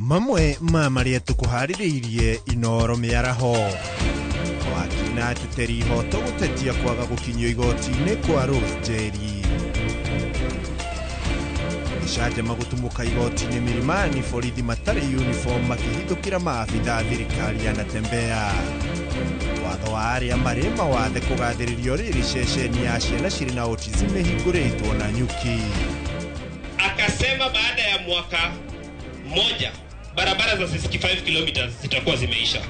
Mamwe ma marĩa tũkũharĩrĩirie Inooro mĩaraho. Mawakiri na ateteri ihoto gũtetia kwaga gũkinyio igoti-inĩ kwa Rose Njeri. Gĩcanjama gũtumũka igoti-inĩ Milimani, borithi matarĩ uniform makĩhithũkĩra maabitha a thirikari ya Natembeya. Watho wa arĩa marĩ mawathe kũgathĩrĩrio rĩrĩ ceceni ya ciana cirĩ na autism ĩhingũrĩtwo na nyuki. Akasema baada ya mwaka mmoja barabara za 65 kilometers zitakuwa zimeisha.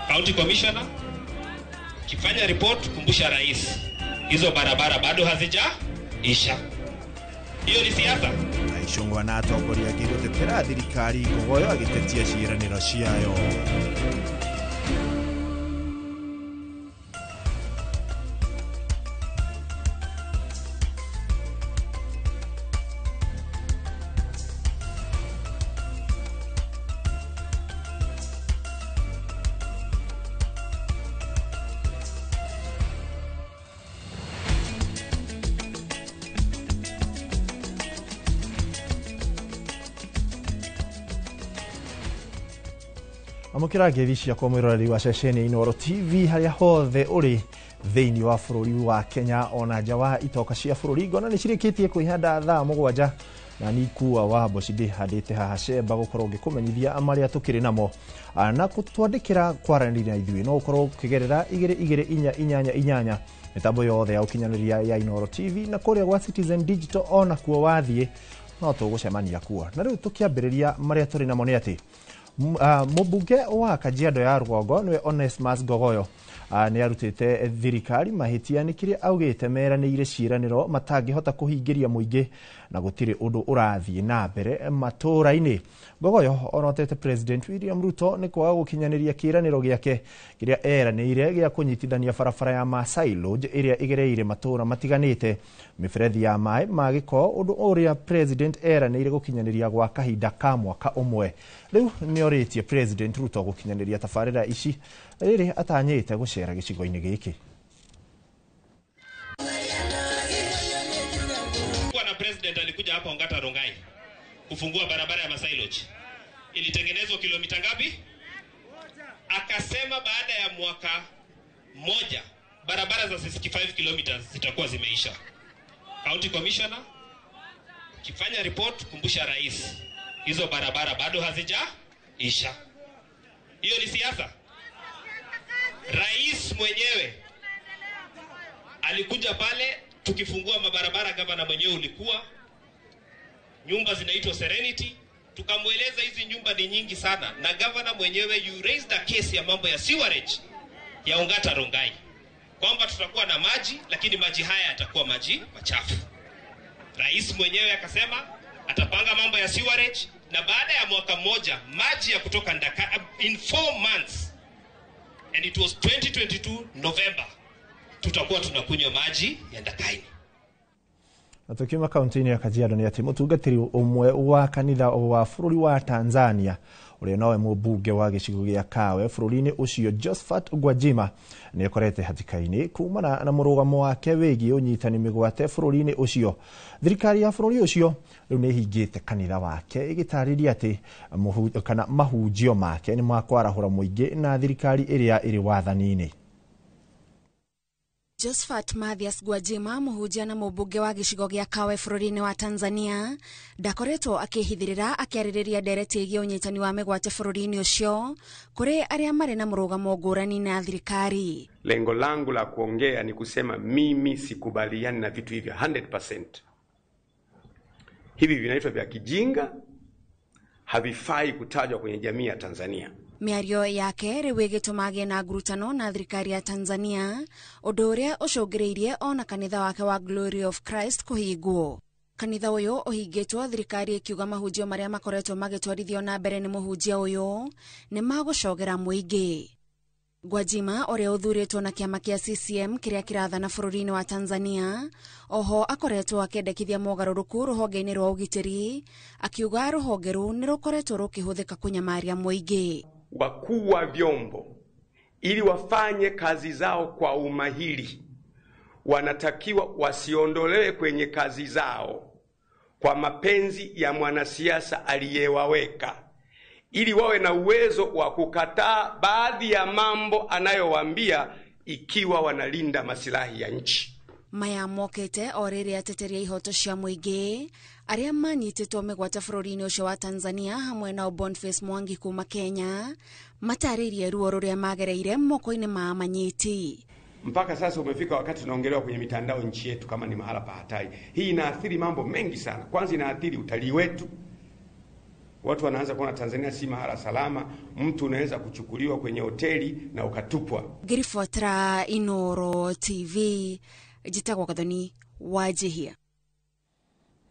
County Commissioner, kifanya report, kumbusha rais hizo barabara bado hazijaisha. Hiyo ni siasa. Icũng'wa na atongoria angĩ gũtetera thirikari Ngogoyo agĩtetia ciĩranĩro ciayo. Amũkĩra ngeithi ciakwa mwĩroreri wa ceceni Inooro TV harĩa hothe ũrĩ thĩinĩ wa bũrũri wa Kenya ona nja wa itoka cia bũrũri. Ngona nĩ cirĩkĩtie kwĩhanda thaa 7 na nikua wa mboci ndĩhandĩte haha cemba gũkorwo ngĩkũmenyithia marĩa tũkĩrĩ namo na gũtwandĩkĩra kwaranĩria na ithuĩ no ũkorwo ũkĩgerera 22488 mĩtambo yothe ya ũkinyanĩria ya Inooro TV na kũrĩa gwa Citizen Digital ona kuo wathiĩ no tũgũcemania kuo. Na rĩu tũkĩambĩrĩria marĩa tũrĩ namo nĩ atĩ mũmbunge wa Kajiado ya rũgongo nĩwe Onesmus Ngogoyo nĩ arutĩte thirikari mahĩtia nĩ kĩrĩa augĩte meranĩire ciĩranĩro matangĩhota kũhingĩria mũingĩ na gũtirĩ ũndũ ũrathiĩ na mbere matũũra-inĩ. Ngogoyo orotete President William Ruto nĩ kwaga gũkinyanĩria kĩĩranĩro gĩake kĩrĩa eranĩire gĩa kũnyitithania barabara ya Maasai Lodge ĩrĩa ĩgereire matũũra matiganĩte mĩberethi ya maĩ ma gĩko, ũndũ ũrĩa President eranĩire gũkinyanĩria gwa kahinda ka mwaka ũmwe. Rĩu nĩorĩtie President Ruto gũkinyanĩria tabarĩra ici rĩrĩ atanyĩte gũcera gĩcigo-inĩ gĩkĩ. Na president alikuja hapa Ongata Rongai kufungua barabara ya Maasai Lodge. Ilitengenezwa kilomita ngapi? Akasema baada ya mwaka mmoja barabara za 65 kilometers zitakuwa zimeisha. County Commissioner, kifanya report, kumbusha rais hizo barabara bado hazijaisha. Hiyo ni siasa. Rais mwenyewe alikuja pale tukifungua mabarabara, gavana mwenyewe ulikuwa, nyumba zinaitwa Serenity, tukamweleza hizi nyumba ni nyingi sana, na gavana mwenyewe you raised the case ya mambo ya sewerage ya Ongata Rongai kwamba tutakuwa na maji, lakini maji haya yatakuwa maji machafu. Rais mwenyewe akasema atapanga mambo ya sewerage, na baada ya mwaka mmoja maji ya kutoka Ndaka in 4 months, and it was 2022 November, tutakuwa tunakunywa maji ya Ndakaini. Na tukiuma kaunti-inĩ ya Kajiado nĩ atĩ mũtungatĩri ũmwe wa kanitha wa bũrũri wa Tanzania ũrĩa nowe mũmbunge wa gĩcigo gĩa Kawe bũrũri-inĩ ũcio Josephat Gwajima nĩ akorete hatĩka-inĩ kumana na mũrũgamo wake wĩgiĩ ũnyitani mĩgwate bũrũri-inĩ ũcio. Thirikari ya bũrũri ũcio rĩu nĩ ĩhingĩte kanitha wake ĩgĩtarĩria atĩ kana mahunjio make nĩ makwarahũra mũingĩ na thirikari ĩrĩa ĩrĩ wathani-inĩ. Josephat Mathias Gwajima, mũhunjia na mũmbunge wa gĩcigo gĩa Kawe bũrũri-inĩ wa Tanzania, ndakoretwo akĩhithĩrĩra akĩarĩrĩria ndereti ĩgiĩ ũnyitani wa mĩgwate bũrũri-inĩ ũcio kũrĩ arĩa marĩ na mũrũgamo ngũrani na thirikari. Lengo langu la kuongea ni kusema mimi sikubaliani na vitu hivyo 100%. Hivi vinaitwa vya kijinga, havifai kutajwa kwenye jamii ya Tanzania. Mĩario yake rĩu ĩgĩtũma agĩe na ngurutano na thirikari ya Tanzania, ũndũ ũrĩa ũcũngĩrĩirie ona kanitha wake wa Glory of Christ kũhingwo. Kanitha ũyũ ũhingĩtwo thirikari ĩkiuga mahunjio marĩa makoretwo magĩtwarithio na mbere nĩ mũhunjia ũyũ nĩ magũcogera mũingĩ. Gwajima ũrĩa ũthurĩtwo na kĩama kĩa CCM kĩrĩa kĩrathana bũrũri-inĩ wa Tanzania oho akoretwo akĩendekithia mogarũrũku rũhonge-inĩ rwa ũgitĩri, akiuga rũhonge rũu nĩ rũkoretwo rũkĩhũthĩka kũnyamaria mũingĩ. Wakuu wa vyombo ili wafanye kazi zao kwa umahiri wanatakiwa wasiondolewe kwenye kazi zao kwa mapenzi ya mwanasiasa aliyewaweka, ili wawe na uwezo wa kukataa baadhi ya mambo anayowaambia ikiwa wanalinda masilahi ya nchi. Maya mokete o rĩrĩa ateteria ihoto cia mũingĩ arĩa manyitĩtwo mĩgwate bũrũri-inĩ ũcio wa Tanzania hamwe na Boniface Mwangi kuma Kenya matarĩirie ruo rũrĩa magereire moko-inĩ ma manyiti. Mpaka sasa umefika wakati tunaongelewa kwenye mitandao nchi yetu kama ni mahala pa hatari. Hii inaathiri mambo mengi sana. Kwanza inaathiri utalii wetu. Watu wanaanza kuona Tanzania si mahala salama, mtu unaweza kuchukuliwa kwenye hoteli na ukatupwa. Ngĩribotera Inoro TV, njĩtagwo Gathoni Wanjihia.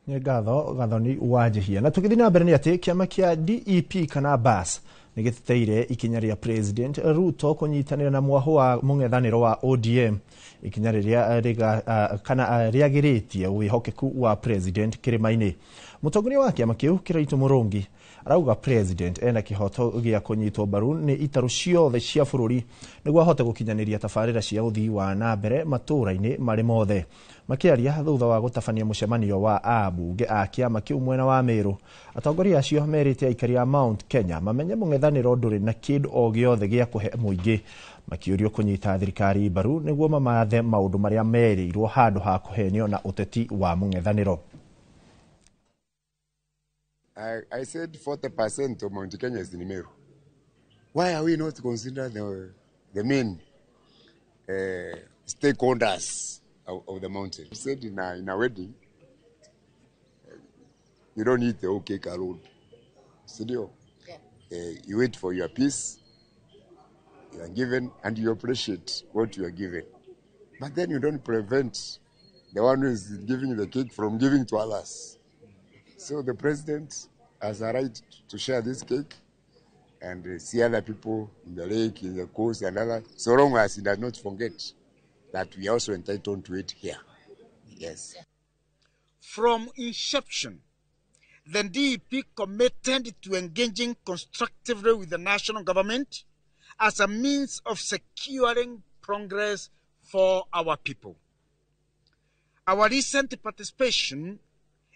Nĩ ngatho Gathoni Wanjihia. Na tũgĩthiĩ na mbere nĩ atĩ kĩama kĩa DEP kana BAS nĩ gĩteteire ikinya rĩa President Ruto kũnyitanĩra na mwahũ wa mũng'ethanĩro wa ODM, ikinya rĩrĩa kana rĩagĩrĩtie wĩhokeku wa President kĩrĩma-inĩ. Mũtongoria wa kĩama kĩu Kiraitu Mũrũngi arauga President ena kĩhoto gĩa kũnyitwo mbaru nĩ itarũ ciothe cia bũrũri nĩguo ahote gũkinyanĩria tabarĩra cia ũthii wa na mbere matũũra-inĩ marĩ mothe. Makĩaria thutha wa gũtabania mũcemanio wa ambunge a kĩama kĩu mwena wa Meru, atongoria acio merĩte aikari a Mount Kenya mamenye mũng'ethanĩro ndũrĩ na kĩndũ o gĩothe gĩa kũhe mũingĩ, makĩũrio kũnyita thirikari mbaru nĩguo mamathe maũndũ marĩa merĩirwo handũ ha kũhenio na ũteti wa mũng'ethanĩro. I said 40% of Mount Kenya is in Meru. Why are we not considered the main stakeholders of the mountain? I said in a wedding, you don't eat the whole cake alone. Studio. Yeah. You wait for your piece, you are given, and you appreciate what you are given. But then you don't prevent the one who is giving the cake from giving to others. So the president has a right to share this cake and see other people in the lake, in the coast, and others, so long as he does not forget that we are also entitled to it here. Yes. From inception, the DEP committed to engaging constructively with the national government as a means of securing progress for our people. Our recent participation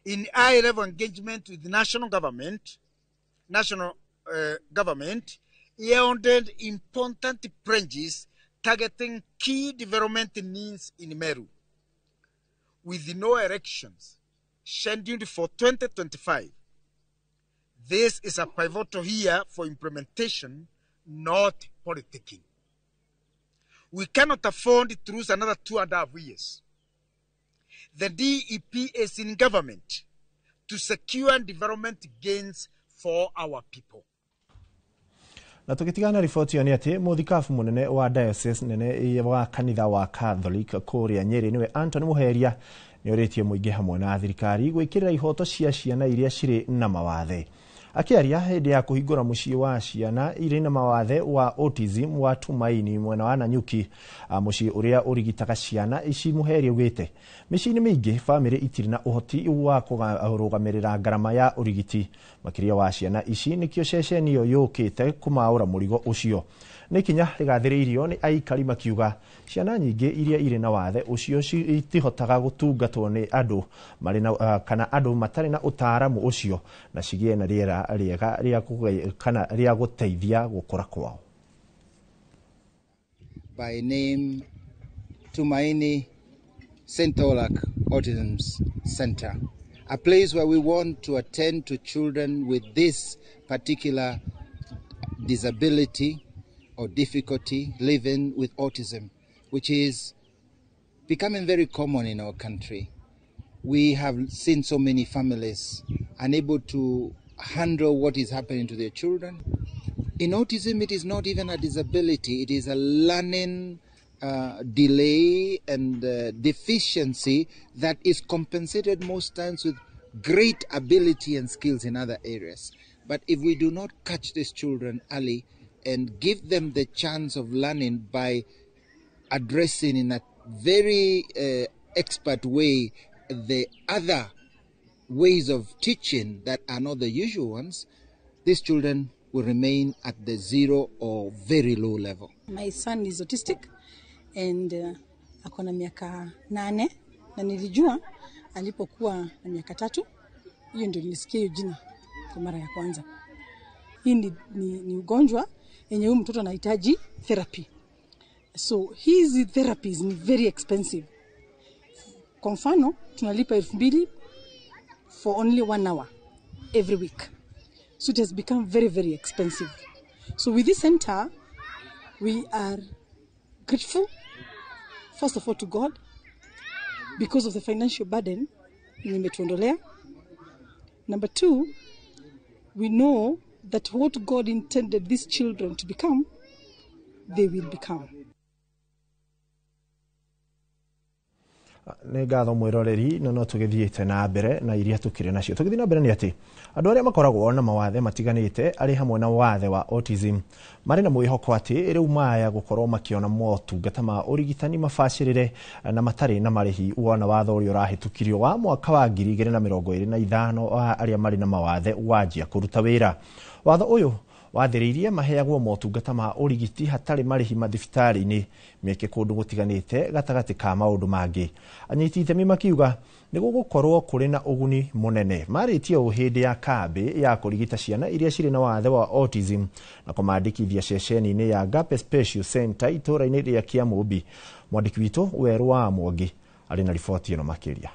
in high-level engagement with the national government yielded important pledges targeting key development needs in Meru. With no elections scheduled for 2025, this is a pivotal year for implementation, not politicking. We cannot afford to lose another 2.5 years. The DEP is in government to secure development gains for our people. Na tũgĩtigana riboti ĩyo nĩ atĩ mũthikabu mũnene wa diocese nene wa kanitha wa Catholic kũrĩa Nyeri nĩwe Anthony Muheria nĩ orĩtie mũingĩ hamwe na thirikari gwĩkĩrĩra ihoto cia ciana iria cirĩ na mawathe. Akĩaria hĩndĩ ya kũhingũra mũciĩ wa ciana irĩ na mawathe wa autism wa Tumaini mwena wa Nanyuki, mũciĩ ũrĩa ũrigitaga ciana ici, Muheria augĩte mĩciĩ-inĩ mĩingĩ bamĩrĩ itirĩ na ũhoti wa kũrũgamĩrĩra ngarama ya ũrigiti makĩria wa ciana ici, nĩkĩo ceceni ĩyo yũkĩte kũmaũra mũrigo ũcio. Nĩ ikinya rĩgathĩrĩirio nĩ aikari makiuga ciana nyingĩ iria irĩ na wathe ũcio itihotaga gũtungatwo nĩ andũ marĩ na kana andũ matarĩ na ũtaaramu ũcio na cigĩe na rĩera rĩega rĩa kana rĩa gũteithia gũkũra kwao. By name Tumaini St. Olak Autism Center, a place where we want to attend to children with this particular disability or difficulty living with autism, which is becoming very common in our country. We have seen so many families unable to handle what is happening to their children. In autism, it is not even a disability, it is a learning delay and deficiency that is compensated most times with great ability and skills in other areas. But if we do not catch these children early and give them the chance of learning by addressing in a very expert way the other ways of teaching that are not the usual ones, these children will remain at the zero or very low level. My son is autistic and ako na miaka 8 na nilijua alipokuwa na miaka 3. Hiyo ndio nilisikia hiyo jina kwa mara ya kwanza. Hii ni ugonjwa yenye huyu mtoto anahitaji therapy. So hizi therapies ni very expensive. Kwa mfano tunalipa 2000 for only 1 hour every week. So it has become very, very expensive. So with this center, we are grateful, first of all, to God, because of the financial burden imetuondolea. Number two, we know that what God intended these children to become, they will become. Nĩ ngatho mwĩroreri no tũgĩthiĩte na mbere na iria tũkĩrĩ nacio. Tũgĩthiĩ na mbere nĩ atĩ andũ arĩa makoragwo na mawathe matiganĩte arĩ hamwe na wathe wa autism marĩ na mwĩhoko atĩ rĩu maya gũkorwo makĩona motungata ma ũrigitani mabacĩrĩre na matarĩ na marĩhi wona watho ũrĩa ũrahĩtũkirio wa mwaka wa 2025 wa arĩa marĩ na mawathe wanjia kũruta wĩra. Watho ũyũ wathĩrĩirie maheagwo motungata ma ũrigiti hatarĩ marĩhi mathibitarĩ-inĩ mĩeke kũndũ gũtiganĩte gatagatĩ ka maũndũ mangĩ. Anyiti itemi makiuga nĩ gũgũkorwo kũrĩ na ũguni mũnene. Marĩtie ũũ hĩndĩ ya kambĩ ya kũrigita ciana iria cirĩ na wathe wa autism na kũmandĩkithia ceceni-inĩ ya Agape Special Center itũũra-inĩ rĩa Kĩamũmbi. Mwandĩki witũ Werũ wa Mwangi arĩ na riboti ĩno makĩria.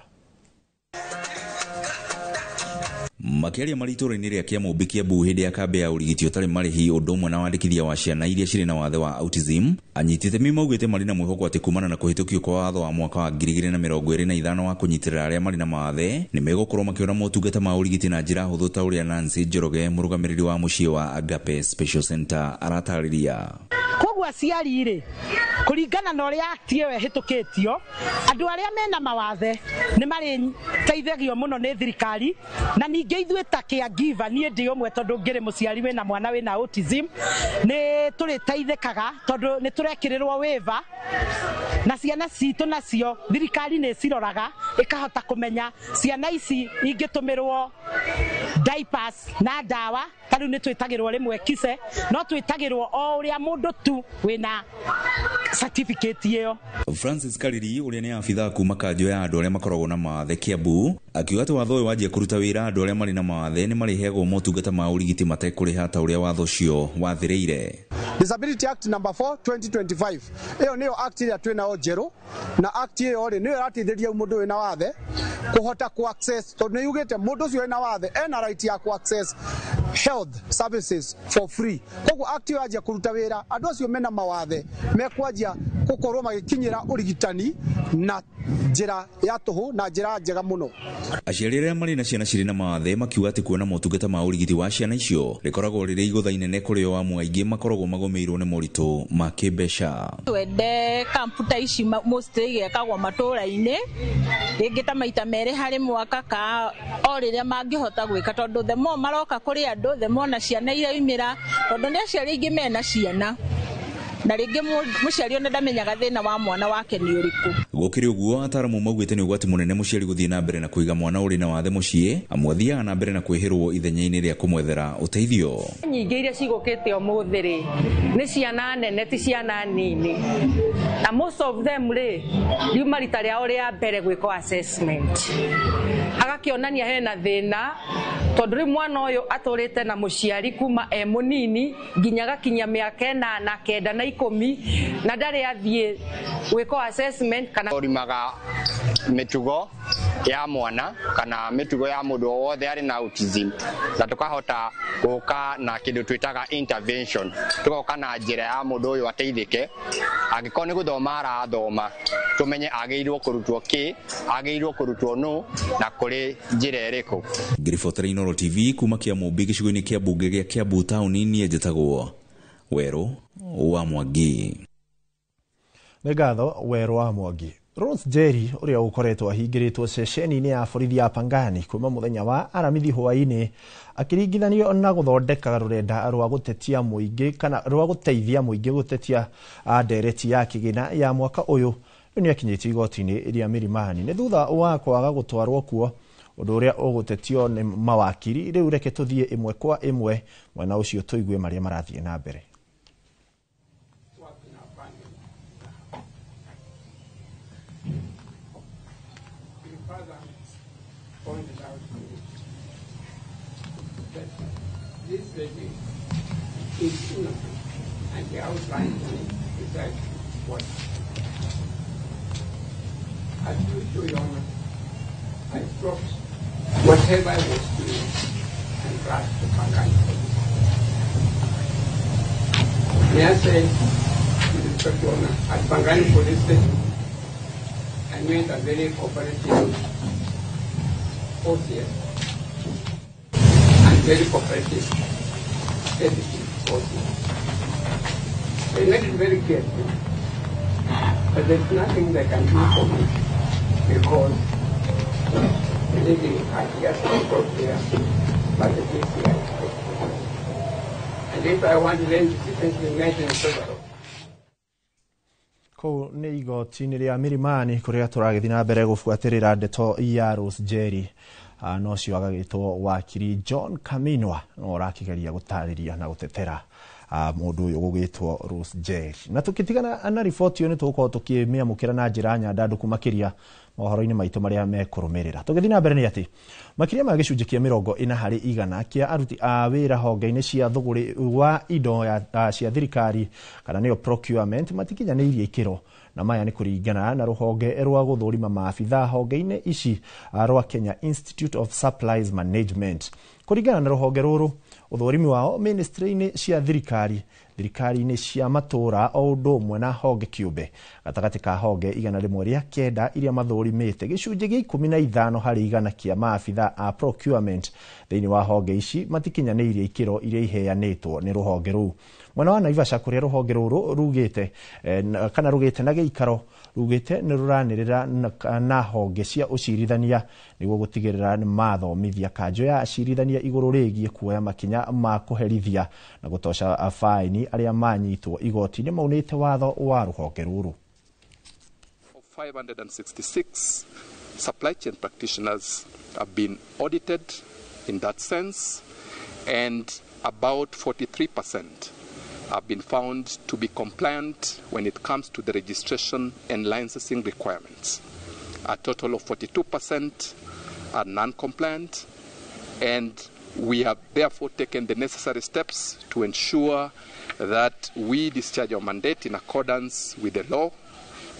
Makĩaria marĩ itũũra-inĩ rĩa Kĩamũmbi Kiambu hĩndĩ ya kambĩ ya ũrigiti ũtarĩ marĩhi ũndũ ũmwe na wandĩkithia wa ciana iria cirĩ na wathe wa autism, anyiti itemi maugĩte marĩ na mwĩhoko atĩ kumana na kũhĩtũkio kwa watho wa mwaka wa 2025 wa kũnyitĩrĩra arĩa marĩ na mawathe nĩ megũkorwo makĩona motungata ma ũrigiti na njĩra hũthũ ta ũrĩa Nancy Njoroge mũrũgamĩrĩri wa mũciĩ wa Agape Special Center aratarĩria. Koguo aciari rĩ, kũringana na ũrĩa act ĩyo ĩhĩtũkĩtio, andũ arĩa mena mawathe nĩ marĩteithagio mũno nĩ thirikari, na ningĩ ithuĩ ta caregiver, niĩ ndĩ ũmwe tondũ ngĩrĩ mũciari wĩna mwana wĩna autism, nĩ tũrĩteithĩkaga tondũ nĩ tũrekĩrĩrwo waiver, na ciana citũ nacio thirikari nĩ ciroraga ĩkahota kũmenya ciana ici ingĩtũmĩrwo diapers na ndawa, ta rĩu nĩ twĩtagĩrwo rĩmwe kise, no twĩtagĩrwo o ũrĩa mũndũ tu wĩna certificate ĩyo. Francis Kariri ũrĩa nĩ abithaa kuma kanjũ ya andũ arĩa makoragwo na mawathe Kiambu akiuga atĩ watho ũyũ wanjia kũruta wĩra andũ arĩa marĩ na mawathe nĩ marĩheagwo motungata ma ũrigiti matekũrĩha ta ũrĩa watho ũcio wathĩrĩire. Disability Act number 4 2025 ĩyo nĩyo act ĩrĩa twĩ nayo njerũ, na act ĩyo rĩ nĩyo ĩrateithĩrĩria mũndũ wĩna wathe kũhota ku access, tondũ nĩ yugĩte mũndũ ũcio wĩna wathe ena right ya ku access health services for free. Koguo act ĩyo yanjia kũruta wĩra andũ acio mena mawathe mekwanjia gũkorwo magĩkinyĩra ũrigitani na njĩra ya tũhũ na njĩra njega mũno. Aciari arĩa marĩ na ciana cirĩ na mawathe makiuga atĩ kuona motungata ma ũrigiti wa ciana icio rĩkoragwo rĩrĩ igũtha inene kũrĩ o amwe aingĩ makoragwo magũmĩirwo nĩ moritũ ma kĩmbeca. Twende kampu ta ici mostly igekagwo matũũra-inĩ rĩngĩ ta maita merĩ harĩ mwaka ka o rĩrĩa mangĩhota gwĩka, tondũ the more maroka kũrĩ andũ the more na ciana iraumĩra, tondũ nĩ aciari aingĩ mena ciana na rĩngĩ mũciari ona ndamenyaga thĩna wa mwana wake nĩ ũrĩkũ. Gũkĩrĩ ũguo ataramu maugĩte nĩ ũgwati mũnene mũciari gũthiĩ na mbere na kũiga mwana ũrĩ na wathe mũciĩ, amu athiaga na mbere na kwĩhĩrwo ithenya-inĩ rĩa kũmwethera ũteithio. Nyingĩ iria cigũkĩte ũmũthĩ rĩ nĩ ciana nene ti ciana nini, na most of them rĩ riuma rita rĩao rĩa mbere gwĩkwo assessment, agakĩonania hena thĩna tondũ rĩu mwana ũyũ atũrĩte na mũciari kuma e mũnini nginya agakinyia mĩaka 8, 9 na 10 na ndarĩ athiĩ gwĩkwo assessment kana ũrimaga mĩtugo ya mwana kana mĩtugo ya mũndũ o wothe arĩ na autism, na tũkahota gũka na kĩndũ twĩtaga intervention, tũgoka na njĩra ya mũndũ ũyũ ateithĩke. Angĩkorwo nĩ gũthoma arathoma, tũmenye agĩrĩirwo kũrutwo kĩ, agĩrĩirwo kũrutwo nũ na kũrĩ njĩra ĩrĩkũ. Ngĩribotera Inooro TV kuma Kĩamũmbi gĩcigo-inĩ kĩa mbunge gĩa Kiambu taũni-inĩ njĩtagwo Werũ wa Mwangi. Nĩ ngatho Werũ wa Mwangi. Rose Njeri ũrĩa ũkoretwo ahingĩrĩtwo ceceni-inĩ ya borithi ya Pangani kuma mũthenya wa Aramithi hwaĩ-inĩ akĩringithanio na gũthondeka rũrenda rwa gũtetia mũingĩ kana rwa gũteithia mũingĩ gũtetia ndereti ya kĩgĩna ya mwaka ũyũ, rĩu nĩakinyĩtio igoti-inĩ rĩa Milimani nĩ thutha wa kwaga gũtwarwo kuo, ũndũ ũrĩa ũgũtetio nĩ mawakiri. Rĩu reke tũthiĩ ĩmwe kwa ĩmwe mwena ũcio tũigue marĩa marathiĩ na mbere. this lady is innocent, and he outlined to me precisely what. As usual, Your Honor, I dropped whatever I was doing and rushed to Pangani Police. May I say, with respect, Your Honor, at Pangani Police Station, I met a very cooperative OCS and very cooperative deputy OCS. They made it very clear to me that there's nothing they can do for me because the lady had just been brought there by the DCI. And if I wanted them to be met in favor. Kũu nĩ igoti-inĩ rĩa Milimani kũrĩa tũragĩthiĩ na mbere gũbuatĩrĩra ndeto ya Rose Njeri, no ũcio agagĩtwo wakiri John Kaminwa no ũrakĩgeria gũtarĩria na gũtetera mũndũ ũyũ gũgĩtwo Rose Njeri. Na tũkĩtigana na riboti ĩyo nĩ tũgũkorwo tũkĩmĩamũkĩra na njĩra nyandandũku makĩria mohoro-inĩ maitũ marĩa mekũrũmĩrĩra. Tũgĩthiĩ na mbere nĩ atĩ makĩria ma gĩcunjĩ kĩa 40% kĩa aruti a wĩra honge-inĩ cia thũgũrĩ wa indo cia thirikari kana nĩyo procurement matikinyanĩirie ikĩro, na maya nĩ kũringana na rũhonge rwa gũthũrima maabitha honge-inĩ ici rwa Kenya Institute of Supplies Management. Kũringana na rũhonge rũrũ, ũthũrimi wao ministry-inĩ cia thirikari, thirikari-inĩ cia matũra o ũndũ ũmwe na honge kĩũmbe, gatagatĩ ka honge 109 iria mathũrimĩte, gĩcunjĩ gĩa 15% kĩa maabitha a procurement thĩinĩ wa honge ici matikinyanĩirie ikĩro iria iheanĩtwo nĩ rũhonge rũu. Mwena wa Naivasha kũrĩa rũhonge rũrũ rugĩte kana rugĩte na gĩikaro rugĩte nĩ rũranĩrĩra na honge cia ũcirithania nĩguo gũtigĩrĩra nĩ mathomithia kanjũ ya acirithania igũrũ rĩgiĩ kuoya makinya ma kũherithia na gũtoca faini arĩa manyitwo igoti-inĩ maunĩte watho wa rũhonge rũrũ. 566 supply chain practitioners have been audited in that sense, and about 43% have been found to be compliant when it comes to the registration and licensing requirements. A total of 42% are non-compliant, and we have therefore taken the necessary steps to ensure that we discharge our mandate in accordance with the law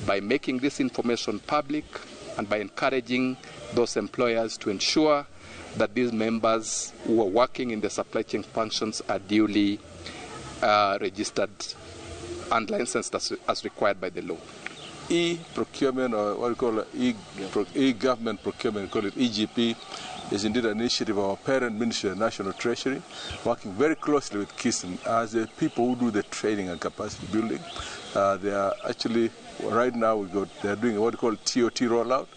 by making this information public and by encouraging those employers to ensure that these members who are working in the supply chain functions are duly registered and licensed as required by the law. E-procurement, or what we call e-government procurement, we call it EGP, is indeed an initiative of our parent ministry, the National Treasury, working very closely with KISM as the people who do the training and capacity building. They are actually, right now, they are doing what we call TOT rollout,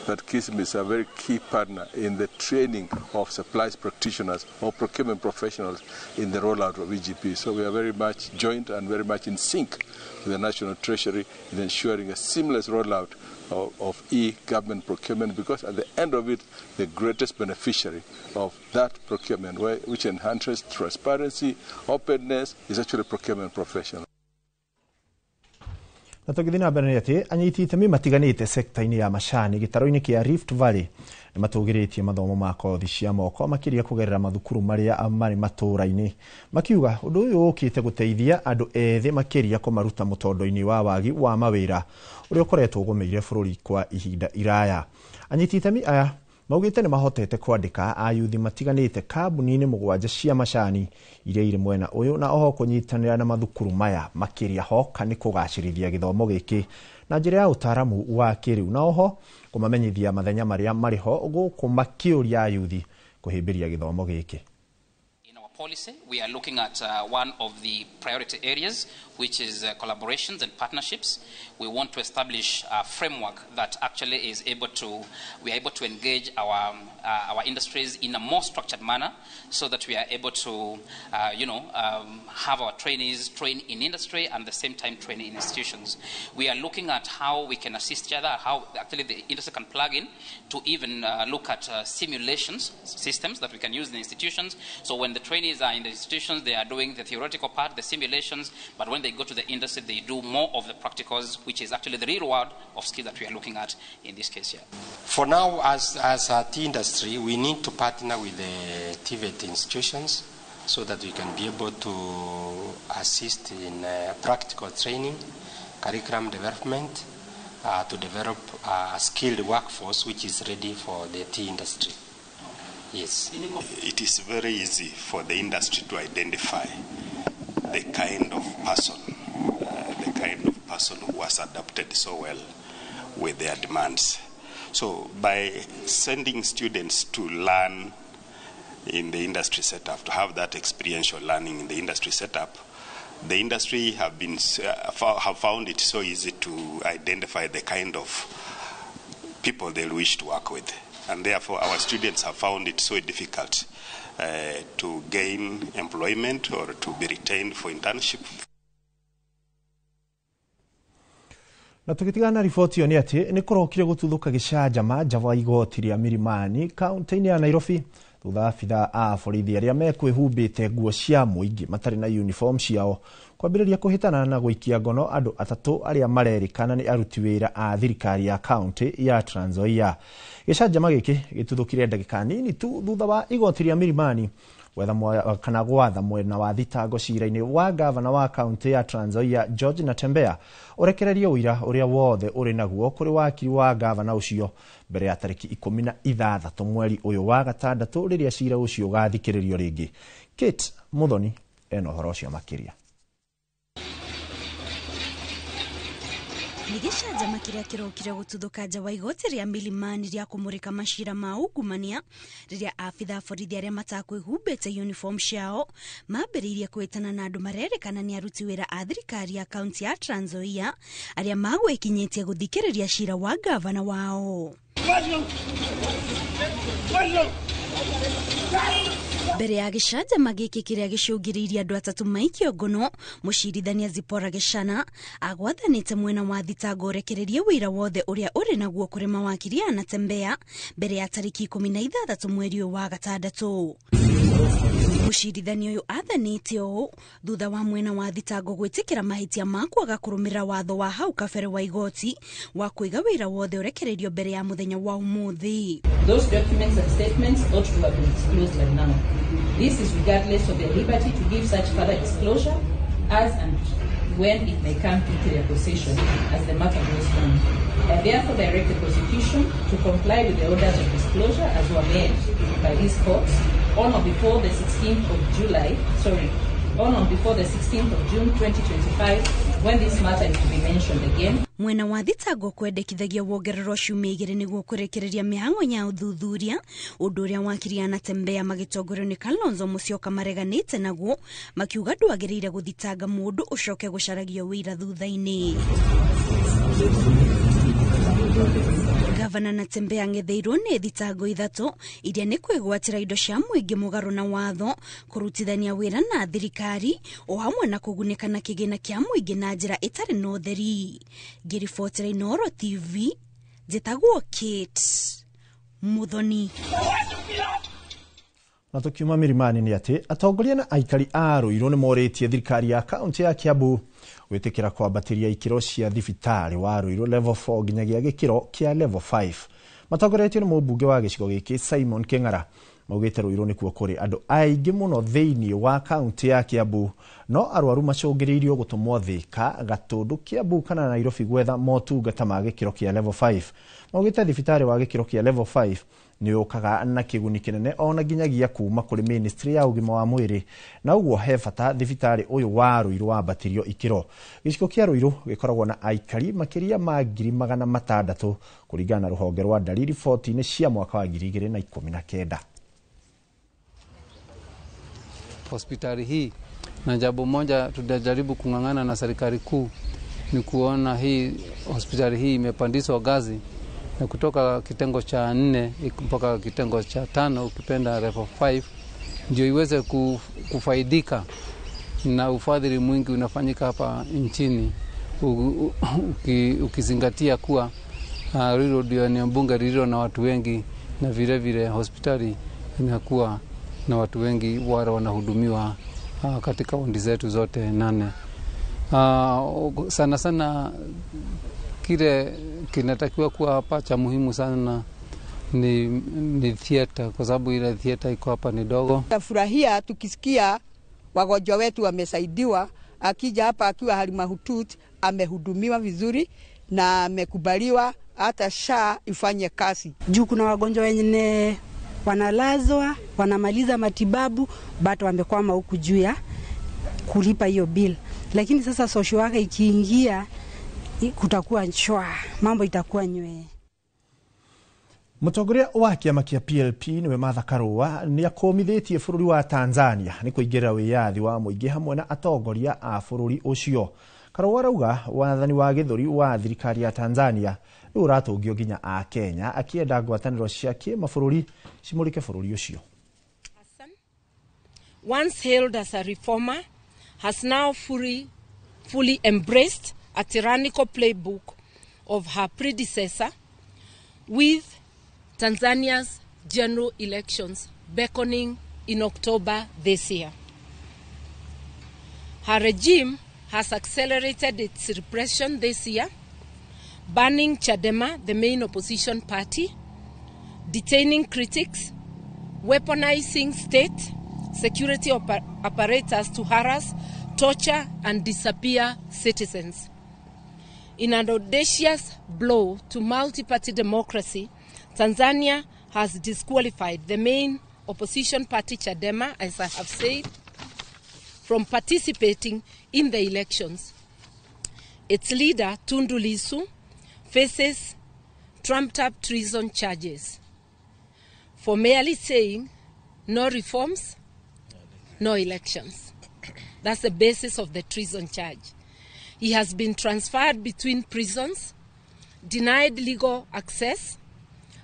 but KISM is a very key partner in the training of supplies practitioners or procurement professionals in the rollout of EGP. So we are very much joined and very much in sync with the National Treasury in ensuring a seamless rollout of e-government procurement, because at the end of it, the greatest beneficiary of that procurement, which enhances transparency, openness, is actually procurement professional. Na tũgĩthiĩ na mbere nĩ atĩ anyiti itemi matiganĩte sekta-inĩ ya macani gĩtaro-inĩ kĩa Rift Valley nĩ matũgĩrĩtie mathomo ma kothi cia moko makĩria kũgerera mathukuru marĩa marĩ matũũra-inĩ, makiuga ũndũ ũyũ ũkĩte gũteithia andũ ethĩ makĩria kũmaruta mũtondo-inĩ wa wagi wa mawĩra ũrĩa ũkoretwo ũgũmĩire bũrũri kwa ihinda iraya. Anyiti itemi aya maugĩte nĩ mahotete kwandĩka ayuthi matiganĩte kambuni-inĩ 7 cia macani iria irĩ mwena ũyũ, na oho kũnyitanĩra na mathukuru maya makĩria hoka nĩ kũgacĩrithia gĩthomo gĩkĩ na njĩra ya ũtaaramu wa kĩrĩu, na oho kũmamenyithia mathenya marĩa marĩ ho gũkũ makĩũria ayuthi kũhĩmbĩria gĩthomo gĩkĩ. Policy, we are looking at one of the priority areas, which is collaborations and partnerships. We want to establish a framework that actually is able to, we are able to engage our industries in a more structured manner, so that we are able to, have our trainees train in industry and at the same time train in institutions. We are looking at how we can assist each other, how actually the industry can plug in to even look at simulations systems that we can use in institutions. So when the trainees are in the institutions, they are doing the theoretical part, the simulations, but when they go to the industry, they do more of the practicals, which is actually the real world of skill that we are looking at in this case here. For now, as a tea industry, we need to partner with the TVET institutions so that we can be able to assist in practical training, curriculum development, to develop a skilled workforce which is ready for the tea industry. Yes. It is very easy for the industry to identify the kind of person, who has adapted so well with their demands. So by sending students to learn in the industry setup, to have that experiential learning in the industry setup, the industry have found it so easy to identify the kind of people they wish to work with. And therefore our students have found it so difficult to gain employment or to be retained for internship. Na tugitigana riboti ĩyo nĩ atĩ nĩ kũrokire gũtuthũka gĩcanjama nja wa igoti rĩa Milimani kaunti-inĩ ya Nairobi thutha abithaa a borithi arĩa mekwĩhumbĩte nguo cia mũingĩ matarĩ na uniform ciao kwambĩrĩria kũhĩtana na gũikia ngono andũ atatũ arĩa marerĩkana nĩ aruti wĩra a thirikari ya kaunti ya Trans Nzoia. Gĩcanjama gĩkĩ gĩtuthũkire ndagĩka nini tu thutha wa igoti rĩa Milimani kana gwatha mwena wa thitango cira-inĩ wa gavana wa kaunti ya Trans Nzoia George Natembeya ũrekererie ũira ũrĩa wothe ũrĩ naguo kũrĩ wakiri wa gavana ũcio mbere ya tarĩki 16 mweri ũyũ wa gatandatũ rĩrĩa cira ũcio ũgathikĩrĩrio rĩngĩ. Kate Muthoni ena ũhoro ũcio makĩria. Nĩ gĩcanjama kĩrĩa kĩrokire gũtuthũka nja wa igoti rĩa Milimani rĩa kũmũrĩka macira ma ungumania rĩrĩa abithaa borithi arĩa matakwĩhumbĩte uniform ciao mambĩrĩirie kwĩtana na andũ marerĩkana nĩ aruti wĩra a thirikari ya kaunti ya Trans Nzoia arĩa magwĩkinyĩtie gũthikĩrĩria cira wa gavana wao. Mbere ya gĩcanjama gĩkĩ kĩrĩa gĩcũngĩrĩirie andũ atatũ maikio ngono, mũcirithania Zipporah Gĩchana agwathanĩte mwena wa thitango ũrekererie wĩira wothe ũrĩa ũrĩ naguo kũrĩ mawakiri a Natembeya mbere ya tarĩki 16 mweri ũyũ wa gatandatũ. Mũcirithania ũyũ athanĩte ũũ thutha wa mwena wa thitango gwĩtĩkĩra mahĩtia ma kwaga kũrũmĩrĩra watho wa hau kabere wa igoti wa kũiga wĩra wothe ũrekereirio mbere ya mũthenya wa ũmũthĩ. Those documents and statements ought to have been disclosed by now. This is regardless of their liberty to give such further disclosure as and when it may come into their possession as the matter goes on. I therefore direct the prosecution to comply with the orders of disclosure as were made by this court on or before the 16th of July, on or before the 16th of June 2025, when this matter is to be mentioned again. Mwena wa thitango kwendekithagia wongererwo ciumia igĩrĩ nĩguo kũrĩkĩrĩria mĩhang'o ya ũthuthuria ũndũ ũrĩa wakiri a Natembeya magĩtongorio nĩ Kalonzo Musyoka mareganĩte naguo makiuga ndwagĩrĩire gũthitanga mũndũ ũcoke gũcaragio wĩira thutha-inĩ. Gavana Natembeya ang'etheirwo nĩ thitango ithatũ iria nĩ kwĩgwatĩra indo cia mũingĩ mũgarũ na watho, kũrutithania wĩra na thirikari o hamwe na kũgunĩka na kĩgĩna kĩa mũingĩ na njĩra ĩtarĩ na ũtheri. Ngĩribotera Inooro TV, njĩtagwo Kate Muthoni. Na tukiuma Milimani nĩ atĩ atongoria na aikari a Ruiru nĩ morĩtie thirikari ya kaunti ya Kiambu gwĩtĩkĩra kwambatĩria ikĩro cia thibitarĩ wa Ruiru level 4 nginyagia gĩkĩro kĩa level 5. Matongoretio nĩ mũmbunge wa gĩcigo gĩkĩ Simon Kĩng'ara maugĩte Ruiru nĩkuo kũrĩ andũ aingĩ mũno thĩinĩ wa kaunti ya Kiambu, no arwaru macũngĩrĩirio gũtũmwo Thika, Gatũndũ, Kiambu kana Nairobi gwetha motungata ma gĩkĩro kĩa level 5. Maugĩte thibitarĩ wa gĩkĩro kĩa level 5 nĩ ũkaga na kĩguni kĩnene ona nginyagia kuma kũrĩ ministry ya ũgima wa mwĩrĩ, na ũguo he bata thibitarĩ ũyũ wa Ruiru wambatĩrio ikĩro. Gĩcigo kĩa Ruiru gĩkoragwo na aikari makĩria ma 600,000 kũringana na rũhonge rwa ndari riboti-inĩ cia mwaka wa 2019. Hospitali hii na jambo moja tutajaribu kung'ang'ana na serikali kuu ni kuona hii hospitali hii imepandishwa ngazi na kutoka kitengo cha 4 mpaka kitengo cha 5, ukipenda level 5, ndio iweze kufaidika na ufadhili mwingi unafanyika hapa nchini, ukizingatia kuwa Ruiru ndio eneo bunge lililo na watu wengi na vile vile hospitali inakuwa na watu wengi wale wanahudumiwa katika wodi zetu zote 8. Sana sana kile kinatakiwa kuwa hapa cha muhimu sana ni theater, kwa sababu ile theater iko hapa ni dogo. Tafurahia tukisikia wagonjwa wetu wamesaidiwa, akija hapa akiwa hali mahututi amehudumiwa vizuri na amekubaliwa hata SHA ifanye kazi. Juu kuna wagonjwa wengine wanalazwa, wanamaliza matibabu, bado wamekwama huku juu ya kulipa hiyo bill. Lakini sasa social worker ikiingia kutakuwa nchwa, mambo itakuwa nywe. Mũtongoria wa kĩama kĩa PLP nĩwe Martha Karua nĩ akũmithĩtie bũrũri wa Tanzania nĩ kũingĩrĩra wĩyathi wa mũingĩ hamwe na atongoria a bũrũri ũcio. Karua arauga wathani wa gĩthũri wa thirikari ya Tanzania rĩu ũratũngio nginya a Kenya, akĩenda ngwatanĩro cia kĩmabũrũri cimũrĩke bũrũri ũcio. Once hailed as a reformer, has now fully embraced a tyrannical playbook of her predecessor, with Tanzania's general elections beckoning in October this year. Her regime has accelerated its repression this year, banning Chadema, the main opposition party, detaining critics, weaponizing state security apparatus to harass, torture, and disappear citizens. In an audacious blow to multi-party democracy, Tanzania has disqualified the main opposition party, Chadema, as I have said, from participating in the elections. Its leader, Tundu Lissu, faces trumped-up treason charges for merely saying no reforms, no elections. That's the basis of the treason charge. He has been transferred between prisons, denied legal access,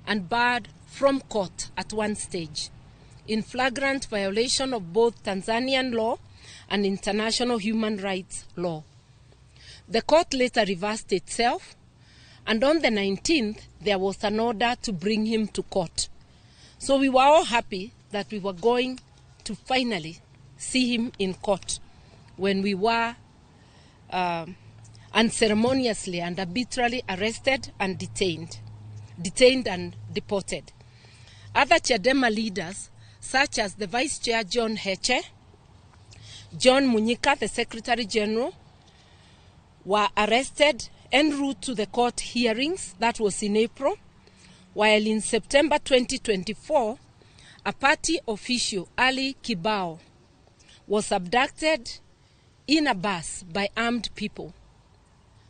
and barred from court at one stage, in flagrant violation of both Tanzanian law and international human rights law. The court later reversed itself, and on the 19th, there was an order to bring him to court. So we were all happy that we were going to finally see him in court when we were unceremoniously and arbitrarily arrested and detained and deported. Other Chadema leaders, such as the Vice Chair John Heche, John Munyika, the Secretary General, were arrested en route to the court hearings. That was in April, while in September 2024, a party official, Ali Kibao, was abducted in a bus by armed people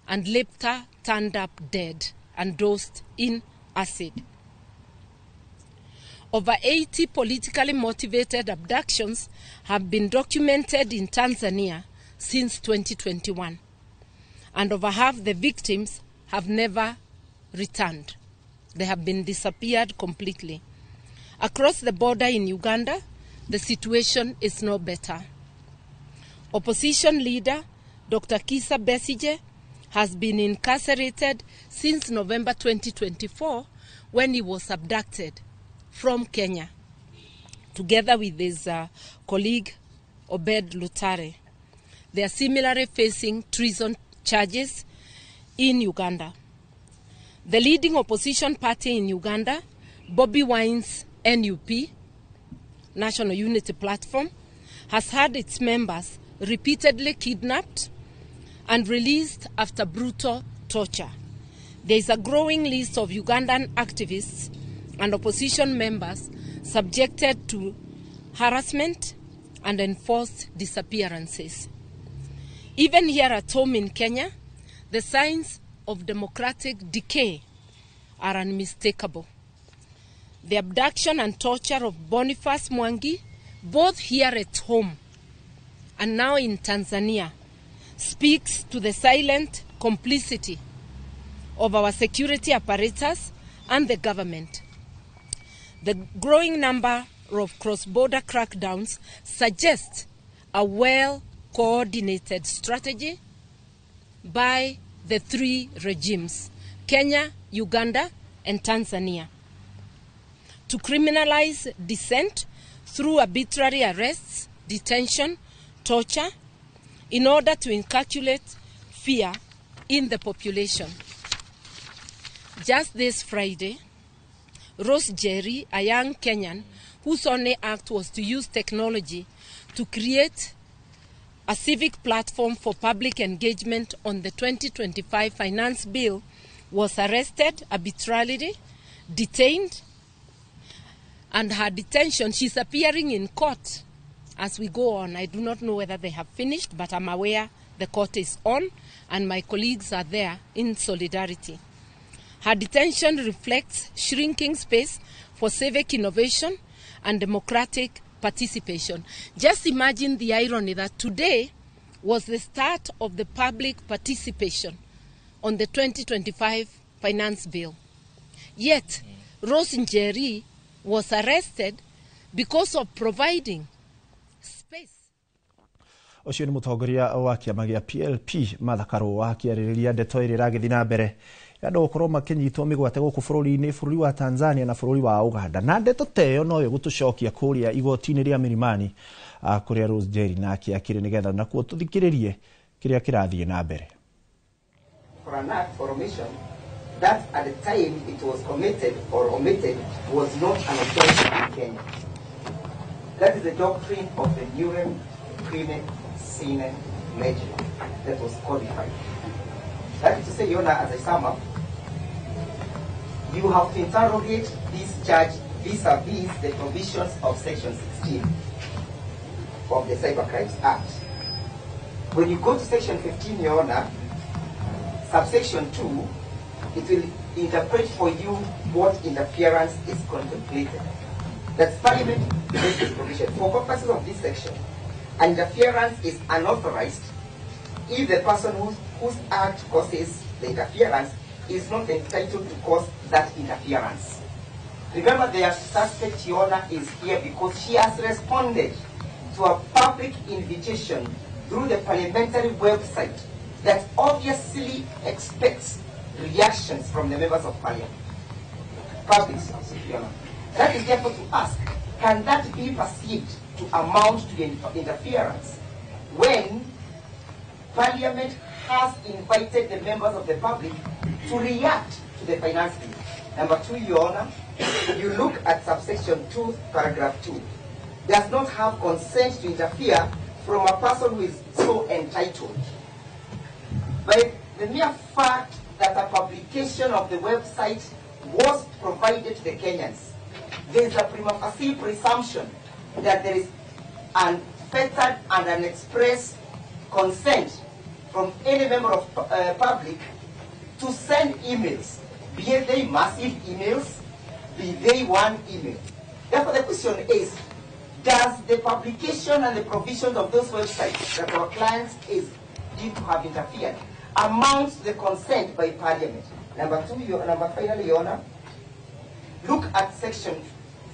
and later turned up dead and dosed in acid. Over 80 politically motivated abductions have been documented in Tanzania since 2021, and over half the victims have never returned. They have been disappeared completely. Across the border in Uganda, the situation is no better. Opposition leader Dr. Kizza Besigye has been incarcerated since November 2024, when he was abducted from Kenya, together with his colleague Obed Lutare. They are similarly facing treason charges in Uganda. The leading opposition party in Uganda, Bobi Wine's NUP, National Unity Platform, has had its members repeatedly kidnapped and released after brutal torture. There is a growing list of Ugandan activists and opposition members subjected to harassment and enforced disappearances. Even here at home in Kenya, the signs of democratic decay are unmistakable. The abduction and torture of Boniface Mwangi, both here at home and now in Tanzania, speaks to the silent complicity of our security apparatus and the government. The growing number of cross-border crackdowns suggests a well-coordinated strategy by the three regimes, Kenya, Uganda, and Tanzania, to criminalize dissent through arbitrary arrests, detention, torture, in order to inculcate fear in the population. Just this Friday, Rose Jerry, a young Kenyan, whose only act was to use technology to create a civic platform for public engagement on the 2025 Finance Bill, was arrested arbitrarily, detained, and her detention, she's appearing in court as we go on. I do not know whether they have finished, but I'm aware the court is on and my colleagues are there in solidarity. Her detention reflects shrinking space for civic innovation and democratic participation. Just imagine the irony that today was the start of the public participation on the 2025 Finance Bill. Yet, Rose Njeri was arrested because of providing space. Ũcio nĩ mũtongoria wa kĩama gĩa PLP Martha Karũa akĩarĩrĩria ndeto ĩrĩa ĩragĩthiĩ na mbere ya andũ gũkorwo makĩnyitwo mĩgwate gũkũ bũrũri-inĩ, bũrũri wa Tanzania na bũrũri wa Uganda. Na ndeto ta ĩyo no ĩgũtũcokia kũrĩa igoti-inĩ rĩa Milimani, kũrĩa Rose Njeri nake akĩrĩ, nĩgetha nakuo tũthikĩrĩrie kĩrĩa kĩrathiĩ na mbere. For an act or omission that at the time it was committed or omitted was not an offense in Kenya. That is the doctrine of the Nurem Crime Sine Lege that was codified. That is to say, Your Honor, as I sum up, you have to interrogate this charge vis-a-vis the provisions of Section 16 of the Cybercrimes Act. When you go to Section 15, Your Honor, subsection 2, it will interpret for you what interference is contemplated. That Parliament makes this provision. For purposes of this section, interference is unauthorized if the person whose act causes the interference is not entitled to cause that interference. Remember, the suspect, Your Honor, is here because she has responded to a public invitation through the parliamentary website that obviously expects reactions from the members of parliament. Public, Your Honor. That is therefore to ask, can that be perceived to amount to interference when Parliament has invited the members of the public to react to the finance bill? Number two, Your Honor, you look at subsection 2, paragraph 2. Does not have consent to interfere from a person who is so entitled. By the mere fact that a publication of the website was provided to the Kenyans, there is a prima facie presumption that there is unfettered and unexpressed consent from any member of public to send emails, be they massive emails, be they one email. Therefore, the question is, does the publication and the provision of those websites that our clients is deemed to have interfered amount to the consent by Parliament? Number two, finally, Your Honor, look at Section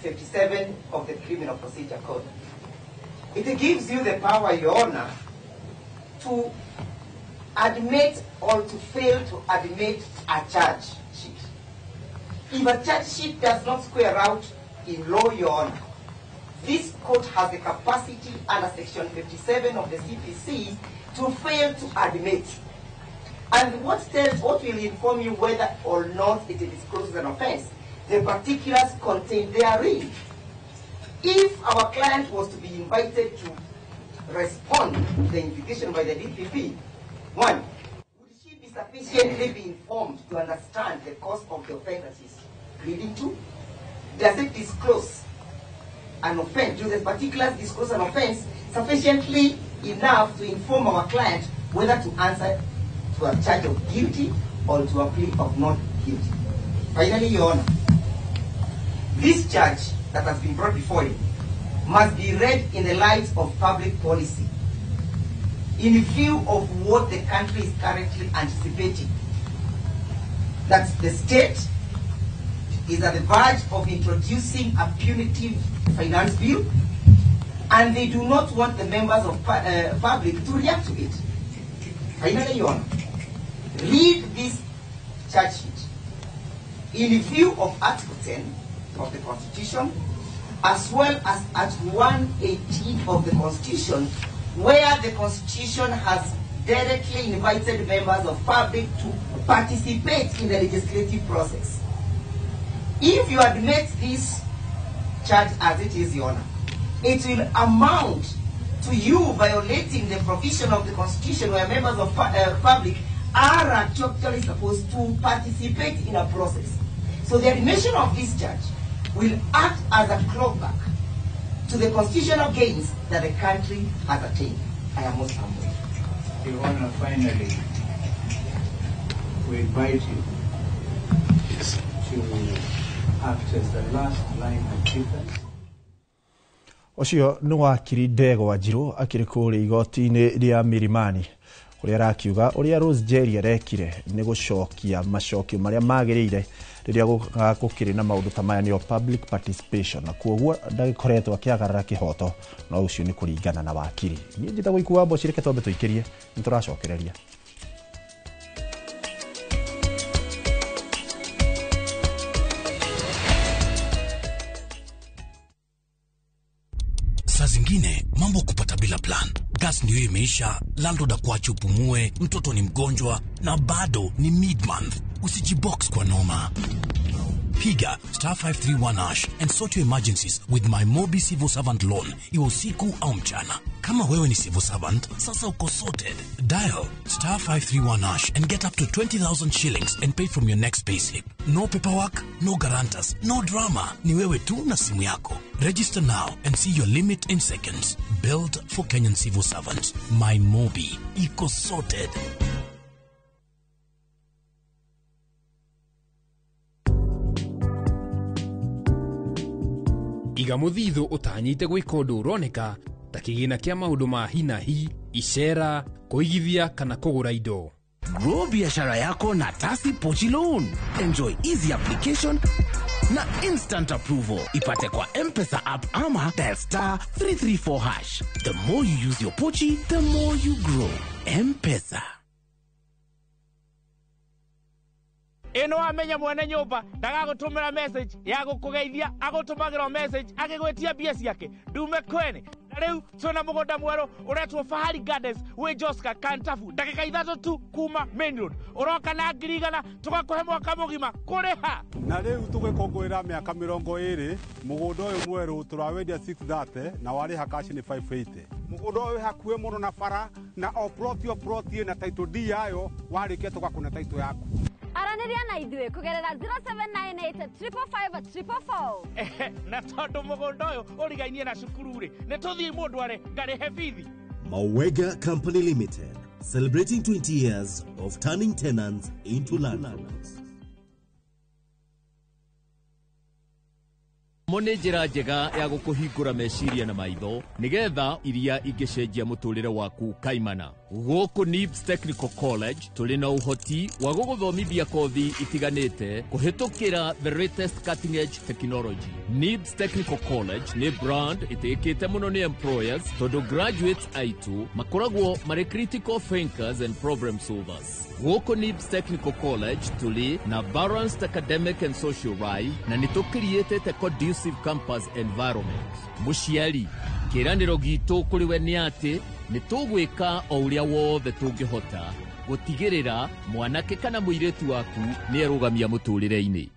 57 of the Criminal Procedure Code. It gives you the power, Your Honor, to admit or to fail to admit a charge sheet. If a charge sheet does not square out in law, Your Honor, this court has the capacity under Section 57 of the CPC to fail to admit. And what will inform you whether or not it discloses an offense? The particulars contained therein. If our client was to be invited to respond to the invitation by the DPP, one, would she be sufficiently be informed to understand the cause of the offense that she's pleading to? Does it disclose an offense? Do the particulars disclose an offense sufficiently enough to inform our client whether to answer to a charge of guilty or to a plea of not guilty? Finally, Your Honor, this charge that has been brought before you must be read in the light of public policy, in view of what the country is currently anticipating, that the state is at the verge of introducing a punitive finance bill, and they do not want the members of public to react to it. Finally, Your Honor, read this charge sheet in view of Article 10 of the Constitution, as well as Article 118 of the Constitution, where the Constitution has directly invited members of public to participate in the legislative process. If you admit this charge as it is, Your Honor, it will amount to you violating the provision of the Constitution where members of public are actually supposed to participate in a process. So the admission of this charge will act as a clawback to the constitutional gains that the country has attained. I am most humble. Your Honor, finally, we invite you to act as the last line of defense. Ũcio nĩ wakiri Ndegwa Njirũ akĩrĩ kũrĩa igoti-inĩ rĩa Milimani kũrĩa arakiuga ũrĩa Rose Njeri arekire nĩ gũcokia macokio marĩa magĩrĩire rĩrĩa gũkĩrĩ na maũndũ ta maya nĩyo public participation, na kuoguo ndagĩkoretwo akĩagarara kĩhoto, no ũcio nĩ kũringana na wakiri. Niĩ njĩtagwo Ikuwa Mboci, reke twambe tũikĩrie nĩ tũracokereria. Saa zingine mambo kupata bila plan. Gas ndio imeisha, landlord akuache upumue, mtoto ni mgonjwa na bado ni mid-month. Usijibox kwa noma. Piga star 531 hash and sort your emergencies with my Mobi Civil Servant Loan, iwe usiku au mchana. Kama wewe ni civil servant, sasa uko sorted. Dial star 531 hash and get up to 20,000 shillings and pay from your next payslip. No paperwork, no guarantors, no drama. Ni wewe tu na simu yako. Register now and see your limit in seconds. Built for Kenyan civil servants. My Mobi. Iko sorted. Iga muthithu utanyite gwika undu uroneka ta kigina kia maundu ma hi na hi, icera, kuigithia kana kugura indo. Grow biashara yako na Tasi Pochi Loan. Enjoy easy application na instant approval. Ipate kwa M-Pesa app ama dial star 334 hash. The more you use your Pochi, the more you grow. M-Pesa. Ino amenya mwene nyumba ndagagũtũmĩra message ya gũkũgeithia, agũtũmagĩra message agĩgwĩtia mbia ciake ndume kwene. Na rĩu twĩna mũgũnda mwerũ ũretwo Fahari Gardens wĩ Joska Kantafu, ndagĩka 3 tu kuma main road. Ũroka na 100,000 tũgakũhe mwaka mũgima kũrĩha. Na rĩu tũgĩkũngũĩra mĩaka 20 mũgũnda ũyũ mwerũ tũrawendia 630 na warĩha cash nĩ 580. Mũgũnda ũyũ wĩ hakuhĩ mũno na bara na o plot o plot ĩna title deed yayo, warĩkia tũgakũne title yaku. Aranĩria na ithuĩ kũgerera 0798 555 444. Na tondũ mũgũnda ũyũ ũrigainie na cukuru rĩ, nĩ tũthiĩ mũndũ are ngarĩhe bithi. Mawega Company Limited, celebrating 20 years of turning tenants into landlords. Mo nĩ njĩra njega ya gũkũhingũra meciria na maitho nĩgetha iria ingĩcenjia mũtũrĩre waku kaimana. Gũkũ NIBS Technical College tũrĩ na ũhoti wa gũgũthomithia kothi itiganĩte kũhĩtũkĩra the latest cutting edge technology. NIBS Technical College nĩ brand ĩtĩkĩte mũno nĩ employers tondũ graduates aitũ makoragwo marĩ critical thinkers and problem solvers. Gũkũ NIBS Technical College tũrĩ na balanced academic and social life na nĩ tũkiriĩtĩte conducive campus environment. Mũciari, kĩĩranĩro gitũ kũrĩ we nĩ atĩ nĩ tũgwĩka o ũrĩa wothe tũngĩhota gũtigĩrĩra mwanake kana mũirĩtu waku nĩ erũgamia mũtũrĩre-inĩ.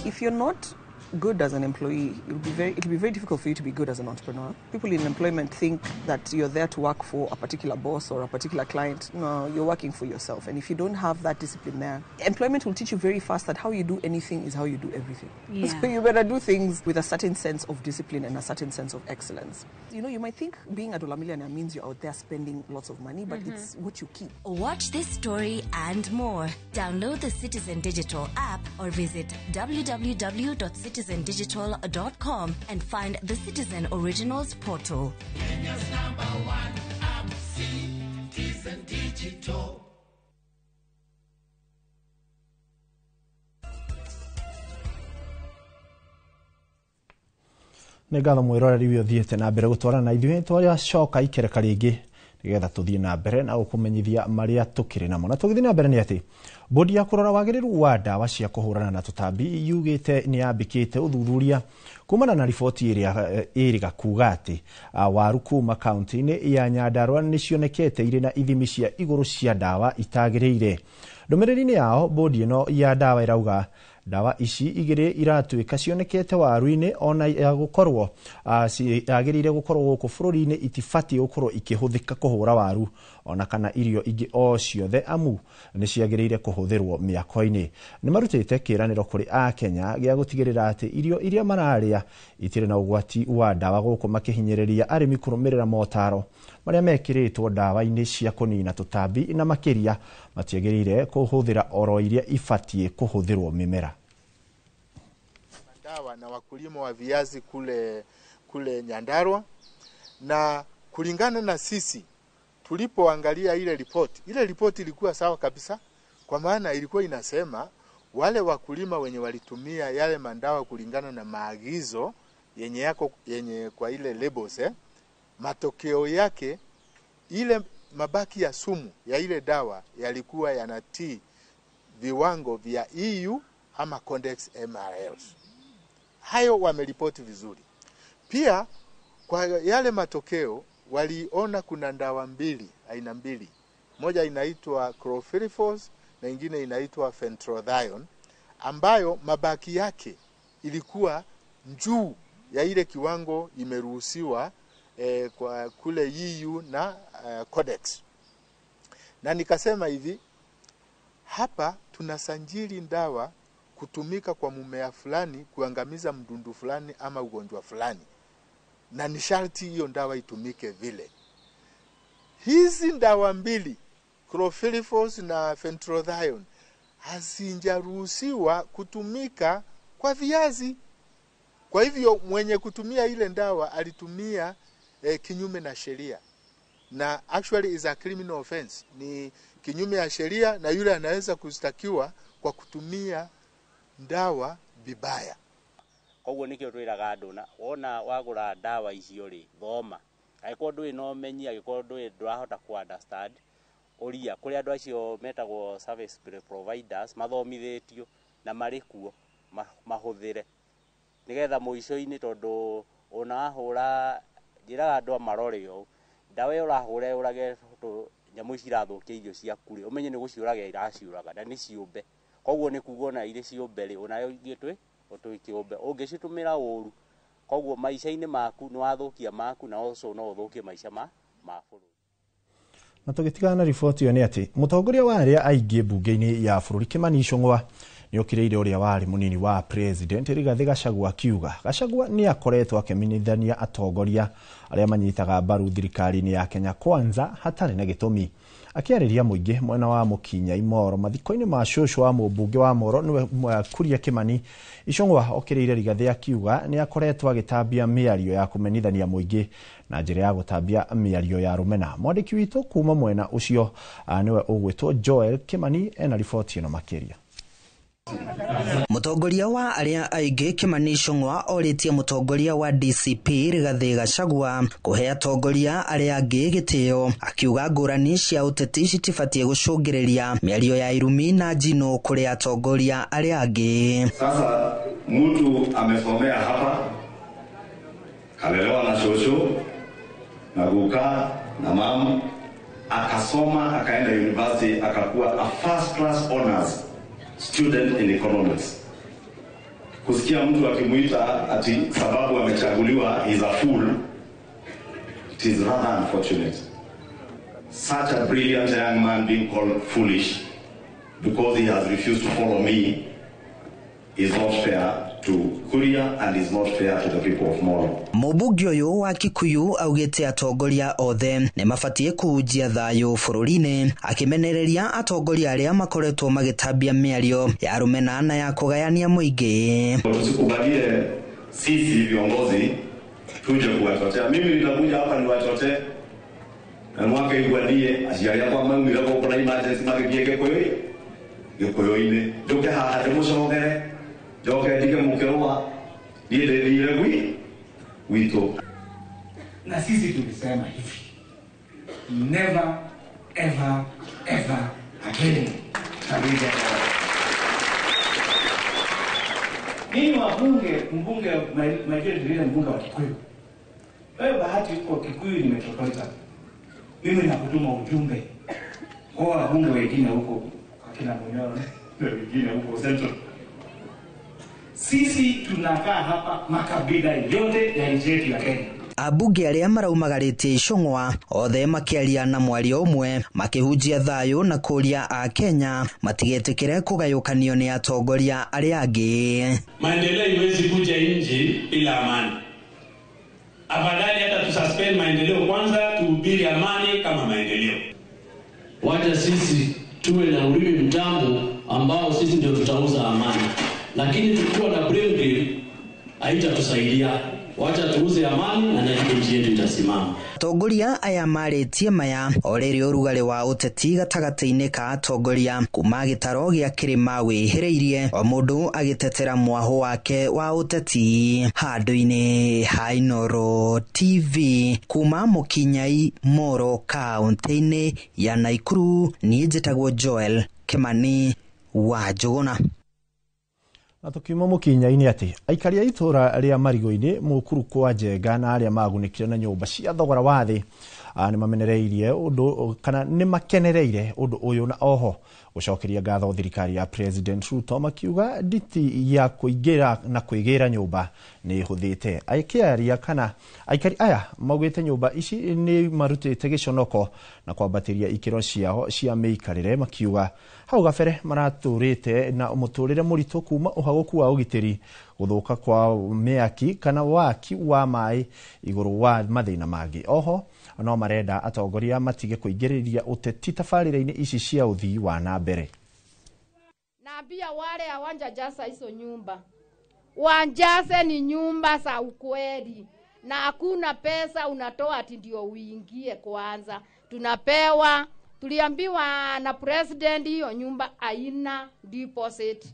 If you're not good as an employee, it'll be very difficult for you to be good as an entrepreneur. People in employment think that you're there to work for a particular boss or a particular client. No, you're working for yourself. And if you don't have that discipline there, employment will teach you very fast that how you do anything is how you do everything. Yeah. So you better do things with a certain sense of discipline and a certain sense of excellence. You know, you might think being a dollar millionaire means you're out there spending lots of money, but it's what you keep. Watch this story and more. Download the Citizen Digital app or visit www.citizendigital.com and find the Citizen Originals portal. Kenya's number one app, Citizen Digital. Nĩ ngatho mwĩroreri ũyũ ũthiĩte na mbere gũtwarana na ithuĩ twacoka ikereka rĩngĩ Nigetha tuthie na mbere na gukumenyithia maria tukiri namo. Na tugithie na mbere ni ati bodi ya kurora wagiriru wa ndawa cia kuhurana na tutambi yugite ni yambikite uthuthuria kumana na riboti iria iriga kuga ati waru kuma kaunti-ini ya Nyandarua ni cionekete iri na ithimi cia iguru cia ndawa itagiriire. Ndumiriri-ini yao bodi ino ya ndawa irauga ndawa ici igiri iratuika cionekete waru-ini ona ya gukorwo ciagirire gukorwo guku bururi-ini itibatie gukorwo ikihuthika kuhura waru ona kana irio ingi o ciothe amu ni ciagirire kuhuthirwo miako-ini. Ni marutite kiraniro kuri a Kenya gia gutigirira ati irio iria mararia itire na ugwati wa ndawa guku makihinyiriria arimi kurumirira motaro maria mekiritwo ndawa-ini cia kunina tutambi na makiria matiagirire kuhuthira oro iria ibatie kuhuthirwo mimera. Dawa na wakulima wa viazi kule Nyandarua, na kulingana na sisi tulipoangalia ile ripoti ilikuwa sawa kabisa, kwa maana ilikuwa inasema wale wakulima wenye walitumia yale mandawa kulingana na maagizo yenye yako yenye kwa ile labels, matokeo yake ile mabaki ya sumu ya ile dawa yalikuwa yanatii viwango vya EU ama Codex MRLs. Hayo wameripoti vizuri. Pia kwa yale matokeo waliona kuna dawa mbili, aina mbili. Moja inaitwa chlorpyrifos na ingine inaitwa fentrothion, ambayo mabaki yake ilikuwa juu ya ile kiwango imeruhusiwa kwa kule EU na Codex. Na nikasema hivi, hapa tunasanjili ndawa kutumika kwa mumea fulani kuangamiza mdundu fulani ama ugonjwa fulani, na ni sharti hiyo ndawa itumike vile. Hizi ndawa mbili, chlorpyrifos na fentrothion, hazijaruhusiwa kutumika kwa viazi. Kwa hivyo mwenye kutumia ile ndawa alitumia kinyume na sheria, na actually is a criminal offense, ni kinyume ya sheria, na yule anaweza kushtakiwa kwa kutumia ndawa vibaya. Koguo nikio twiraga andu na wona wagura ndawa icio ri thoma, angĩkorwo ndũĩ na ũmenyi, angĩkorwo ndũĩ ndũrahota ku understand, ũria kũrĩ andũ acio metagwo service providers mathomithĩtio na marĩ kuo mahũthĩre nigetha mũico-inĩ, tondũ ona wahũra njĩraga andũ amarore ũũ, ndawa ĩyo ũrahũra yũrage nyamũ ici irathũkia irio ciaku rĩ, ũmenye nĩ gũciũraga iraciũraga na nĩ ciũmbe. Koguo nĩ kuga ona irĩ ciũmbe rĩ, onayo ithuĩ twĩ kĩũmbe, ũngĩcitũmĩra ũru, koguo maica-inĩ maku nĩ wathũkia maku, na also no ũthũkie maica ma bũrũri. Na tũgĩtigana na riboti ĩyo nĩ atĩ mũtongoria wa arĩa aingĩ mbunge-inĩ ya bũrũri Kimani Ichung'wa nĩokĩrĩire ũrĩa warĩ mũnini wa president Rigathĩ Gachagua akiuga Gachagua nĩ akoretwo akĩmenyithania atongoria arĩa manyitaga mbaru thirikari-inĩ ya Kenya Kwanza hatarĩ na gĩtũmi. Akĩarĩria mũingĩ mwena wa Mũkinya Imoro mathiko-inĩ ma cũcũ wa mũmbunge wa Moro nĩwe Kuria Kimani, Ichung'wa okĩrĩire Rigathĩ akiuga nĩ akoretwo agĩtambia mĩario ya kũmenithania mũingĩ na njĩra ya gũtambia mĩario ya rũmena. Mwandĩki witũ kuma mwena ũcio nĩwe ũgwĩtwo Joel Kimani ena riboti ĩno makĩria. Mũtongoria wa arĩa aingĩ Kimani Ichung'wa orĩtie mũtongoria wa DCP Rigathĩ Gachagua kũhe atongoria arĩa angĩ gĩtĩo, akiuga ngũrani cia ũteti citibatiĩ gũcũngĩrĩria mĩario ya irumi na njino kũrĩ atongoria arĩa angĩ. Sasa mtu amesomea hapa, kalelewa na shosho na guka na mamu, akasoma akaenda university akakuwa a first class honors student in economics. Kusikia mtu akimuita ati sababu amechaguliwa is a fool, it is rather unfortunate. Such a brilliant young man being called foolish because he has refused to follow me is not fair to Kuria and is not fair to the people of Molo. Mũmbunge ũyũ wa Kikuyu augĩte atongoria othe nĩ mabatiĩ kũhunjia thayũ bũrũri-inĩ, akĩmenereria atongoria arĩa makoretwo magĩtambia mĩario ya rũmena na ya kũgayania mũingĩ. Tusikubalie sisi viongozi tuje kuwachochea. Mimi nitakuja hapa niwachochee na mwaka igwadie aciari akwa maumire gũkũ na emergency magĩthiĩ Gĩkũyũ-inĩ njũke haha ndĩmũcogere njoke ndige mũkĩrũa niĩ ndĩthiire gwitũ. Na sisi tulisema hivi, Never, ever, ever again can we get away. Mimi wabunge, mbunge majority mbunge wa Kikuyu. Wewe bahati uko Kikuyu ni metropolitan. Mimi nakutuma ujumbe kwa wabunge wengine huko kwa kina Munyoro na wengine huko Central. Sisi tunakaa hapa makabila yote ya nchi yetu ya Kenya. Ambunge arĩa maraumagarĩtie Icũng'wa othe makĩaria na mwario ũmwe makĩhunjia thayũ na kũria a Kenya matigetĩkĩre kũgayũkanio nĩ atongoria arĩa angĩ. Maendeleo iwezi kuja nchi bila amani. Afadhali hata tususpend maendeleo kwanza, tuhubiri amani kama maendeleo. Wacha sisi tuwe na ulimi mtamu ambao sisi ndio tutauza amani, lakini tukiwa na brain drain haitatusaidia. Wacha tuuze amani na nchi yetu itasimama. Atongoria aya marĩtie maya o rĩrĩ ũrugarĩ wa ũteti gatagatĩ-inĩ ka atongoria kuma gĩtaro gĩa kĩrĩma wĩhĩrĩirie o mũndũ agĩtetera mwahũ wake wa ũteti. Handũ-inĩ ha Inooro TV kuma Mũkinyai Moro kaũntĩ-inĩ ya Naikuru, niĩ njĩtagwo Joel Kimani wa Njũgũna. Na tukiuma Mũkinya-inĩ atĩ aikari a itũra rĩa Marigo-inĩ Mũkuru kwa Njenga na arĩa magunĩkire na nyũmba cia thogora wa thĩ nĩ mamenereirie ũndũ kana nĩ makenereire ũndũ ũyũ na oho gũcokeria ngatho thirikari ya President Ruto makiuga nditi ya kũingĩra na kwĩgĩra nyũmba nĩ ĩhũthĩte. Aikĩaria kana aikari aya maugĩte nyũmba ici nĩ marutĩte gĩconoko na kwambatĩria ikĩro ciao cia mĩikarĩre makiuga hau gabere maratũrĩte na mũtũrĩre mũritũ kuma ũhagũku wa ũgitĩri gũthũka kwa mĩaki kana waki wa maĩ igũrũ wa mathĩna mangĩ. Oho no marenda atongoria matige kũingĩrĩria ũteti tabarĩra-inĩ ici cia ũthii wa na mbere. Naambia wale hawajajaza hizo nyumba wanjaze ni nyumba za ukweli, na hakuna pesa unatoa ati ndio uingie. Kwanza tunapewa, tuliambiwa na president hiyo nyumba haina deposit.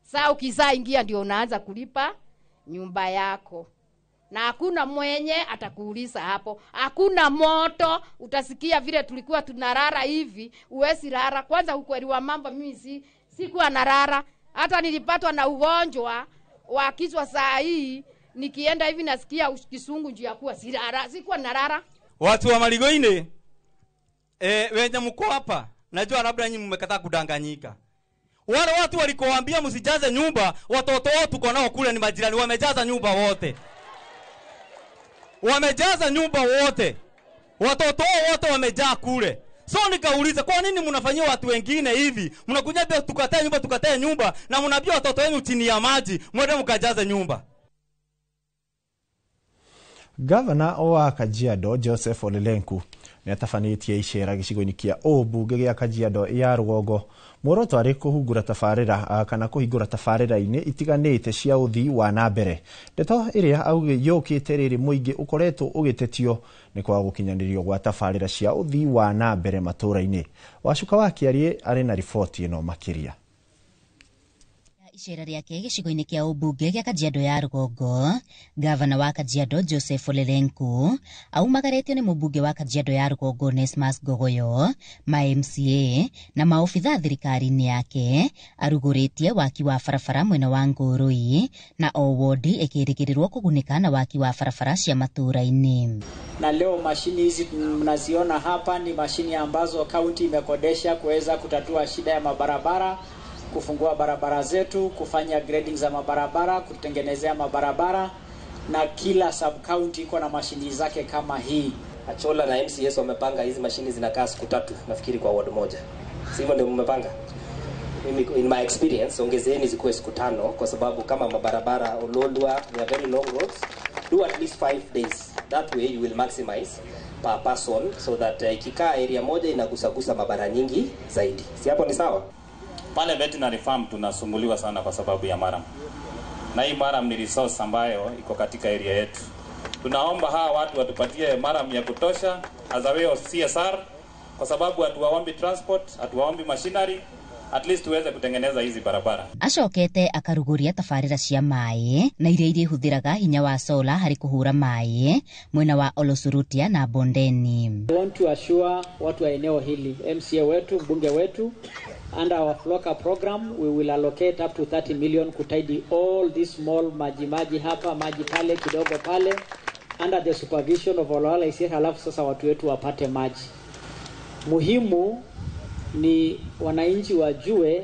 Sasa ukizaingia ndio unaanza kulipa nyumba yako, na hakuna mwenye atakuuliza hapo, hakuna moto. Utasikia vile tulikuwa tunarara hivi, uwezi rara. Kwanza ukweli wa mambo, mimi sikuwa narara, hata nilipatwa na ugonjwa wa kichwa. Saa hii nikienda hivi nasikia kisungu njia ya kuwa sirara, sikuwa narara. Watu wa Marigo-ini wenye mko hapa, najua labda nyinyi mmekataa kudanganyika. Wale watu walikoambia msijaze nyumba, watoto wao tuko nao kule ni majirani, wamejaza nyumba wote. Wamejaza nyumba wote. Watoto wao wote wamejaa kule. So nikauliza, kwa nini mnafanyia watu wengine hivi? Mnakuja pia tukatae nyumba, tukatae nyumba, na mnaambia watoto wenu chini ya maji, mwende mkajaze nyumba. Gavana wa Kajiado Joseph Ole Lenku nĩatabanĩtie icera gĩcigo-inĩ kĩa ũmbunge gĩa Kajiado ya rũgongo. Muoroto arĩ kũhungura tabarĩra kana kũhingũra tabarĩra-inĩ itiganĩte cia ũthii wa na mbere. Ndeto ĩrĩa yũkĩte rĩrĩ mũingĩ ũkoretwo ũgĩtetio nĩ kwaga gũkinyanĩrio gwa tabarĩra cia ũthii wa na mbere matũũra-inĩ. Wacuka wa Kĩarie arĩ na riboti ĩno makĩria. Icera rĩake gĩcigo-inĩ kĩa ũmbunge gĩa Kajiado ya rũgongo, gavana wa Kajiado Joseph Ole Lenku aumagaretio nĩ mũmbunge wa Kajiado ya rũgongo Onesmus Ngogoyo, ma MCA na maobitha thirikari-inĩ yake arugũrĩtie waki wa barabara mwena wa Ngũrũi na o wodi ĩkĩrĩgĩrĩrwo kũgunĩka na waki wa barabara cia matũũra-inĩ. Na leo mashini hizi mnaziona hapa ni mashini ambazo kaunti imekodesha kuweza kutatua shida ya mabarabara, kufungua barabara zetu, kufanya grading za mabarabara, kutengenezea mabarabara, na kila sub county iko na mashini zake kama hii. Achola na MCS wamepanga hizi mashini zinakaa siku 3 nafikiri kwa ward moja. Sivyo ndio mmepanga? Mimi in my experience ongezeeni zikuwe siku 5 kwa sababu kama mabarabara Ololua, they are very long roads. Do at least 5 days. That way you will maximize per person so that ikikaa area moja inagusagusa mabara nyingi zaidi. Si hapo ni sawa? Pale veterinary farm tunasumbuliwa sana kwa sababu ya maram. Na hii maram ni resource ambayo iko katika area yetu. Tunaomba hawa watu watupatie maram ya kutosha as a way of CSR, kwa sababu hatuwaombi transport, hatuwaombi machinery, At least tuweze kutengeneza hizi barabara. Acokete akaruguria tabarĩra cia maĩ na iria irĩhũthĩraga hinya wa sola harĩ kũhũra maĩ mwena wa Olosurutia na Bondeni. I want to assure watu wa eneo hili, MCA wetu, mbunge wetu, under our Floka program we will allocate up to 30 million kutidy all these small maji maji hapa maji pale kidogo pale under the supervision of Olala Isir, halafu sasa watu wetu wapate maji. Muhimu ni wananchi wajue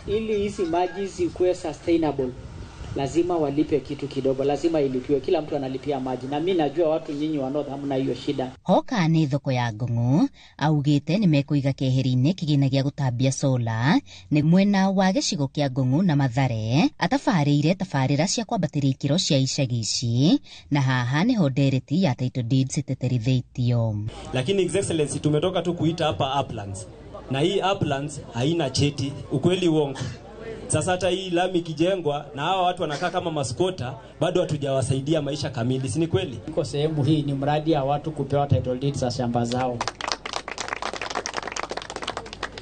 ili hizi maji zikuwe sustainable lazima walipe kitu kidogo, lazima ilipiwe. Kila mtu analipia maji, na mimi najua watu nyinyi wa North hamna hiyo shida. Hoka nĩ thoko ya Ngong'o augĩte nĩ mekũiga keheri-inĩ kĩgĩna gĩa gũtambia sola nĩ mwena wa gĩcigo kĩa Ngong'o na Mathare atabarĩire tabarĩra cia kwambatĩria ikĩro cia icagi ici, na haha nĩho ndereti ya title deeds ĩteterithĩtio. Lakini His Excellency, tumetoka tu kuita hapa uplands, na hii uplands haina cheti, ukweli uongo? Sasa hata hii lami ikijengwa na hawa watu wanakaa kama maskota, bado hatujawasaidia maisha kamili, si ni kweli? Iko sehemu hii ni mradi ya watu kupewa title deeds za shamba zao.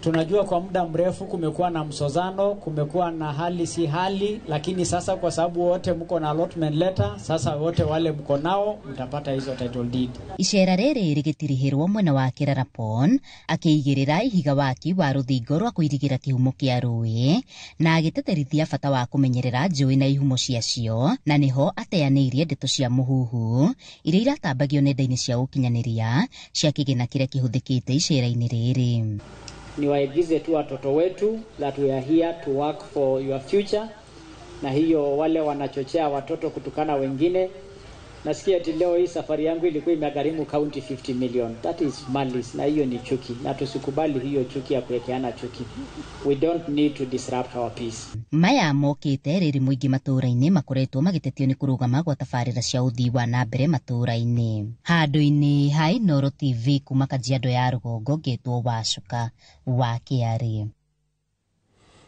Tunajua kwa muda mrefu kumekuwa na msozano, kumekuwa na hali si hali, lakini sasa kwa sababu wote mko na allotment letter, sasa wote wale mko nao mtapata hizo title deed. Icera rĩrĩ rĩgĩtirihĩrwo mwena wa Kerarapon akĩigĩrĩra ihiga waki wa rũthingo rwa kũirigĩra kĩhumo kĩa rũĩ na agĩteterithia bata wa kũmenyerera njũĩ na ihumo ciacio, na nĩho ateanĩirie ndeto cia mũhuhu iria iratambagio nenda-inĩ cia ũkinyanĩria cia kĩgĩna kĩrĩa kĩhũthĩkĩte icera-inĩ rĩrĩ. Niwaigize tu watoto wetu that we are here to work for your future, na hiyo wale wanachochea watoto kutukana wengine. Nasikia ati leo hii safari yangu ilikuwa imegharimu county 50 million. That is malice, na hiyo ni chuki, na tusikubali hiyo chuki ya kuwekeana chuki. We don't need to disrupt our peace. Maya mokĩte rĩrĩ mũingĩ matũũra-inĩ makoretwo magĩtetio nĩ kũrũgama gwa tabarĩra cia ũthii wa na mbere matũũra-inĩ. Handũ-inĩ ha Inooro TV kuma Kajiado ya rũgongo, ngetwo Wacuka wa Kĩarĩ.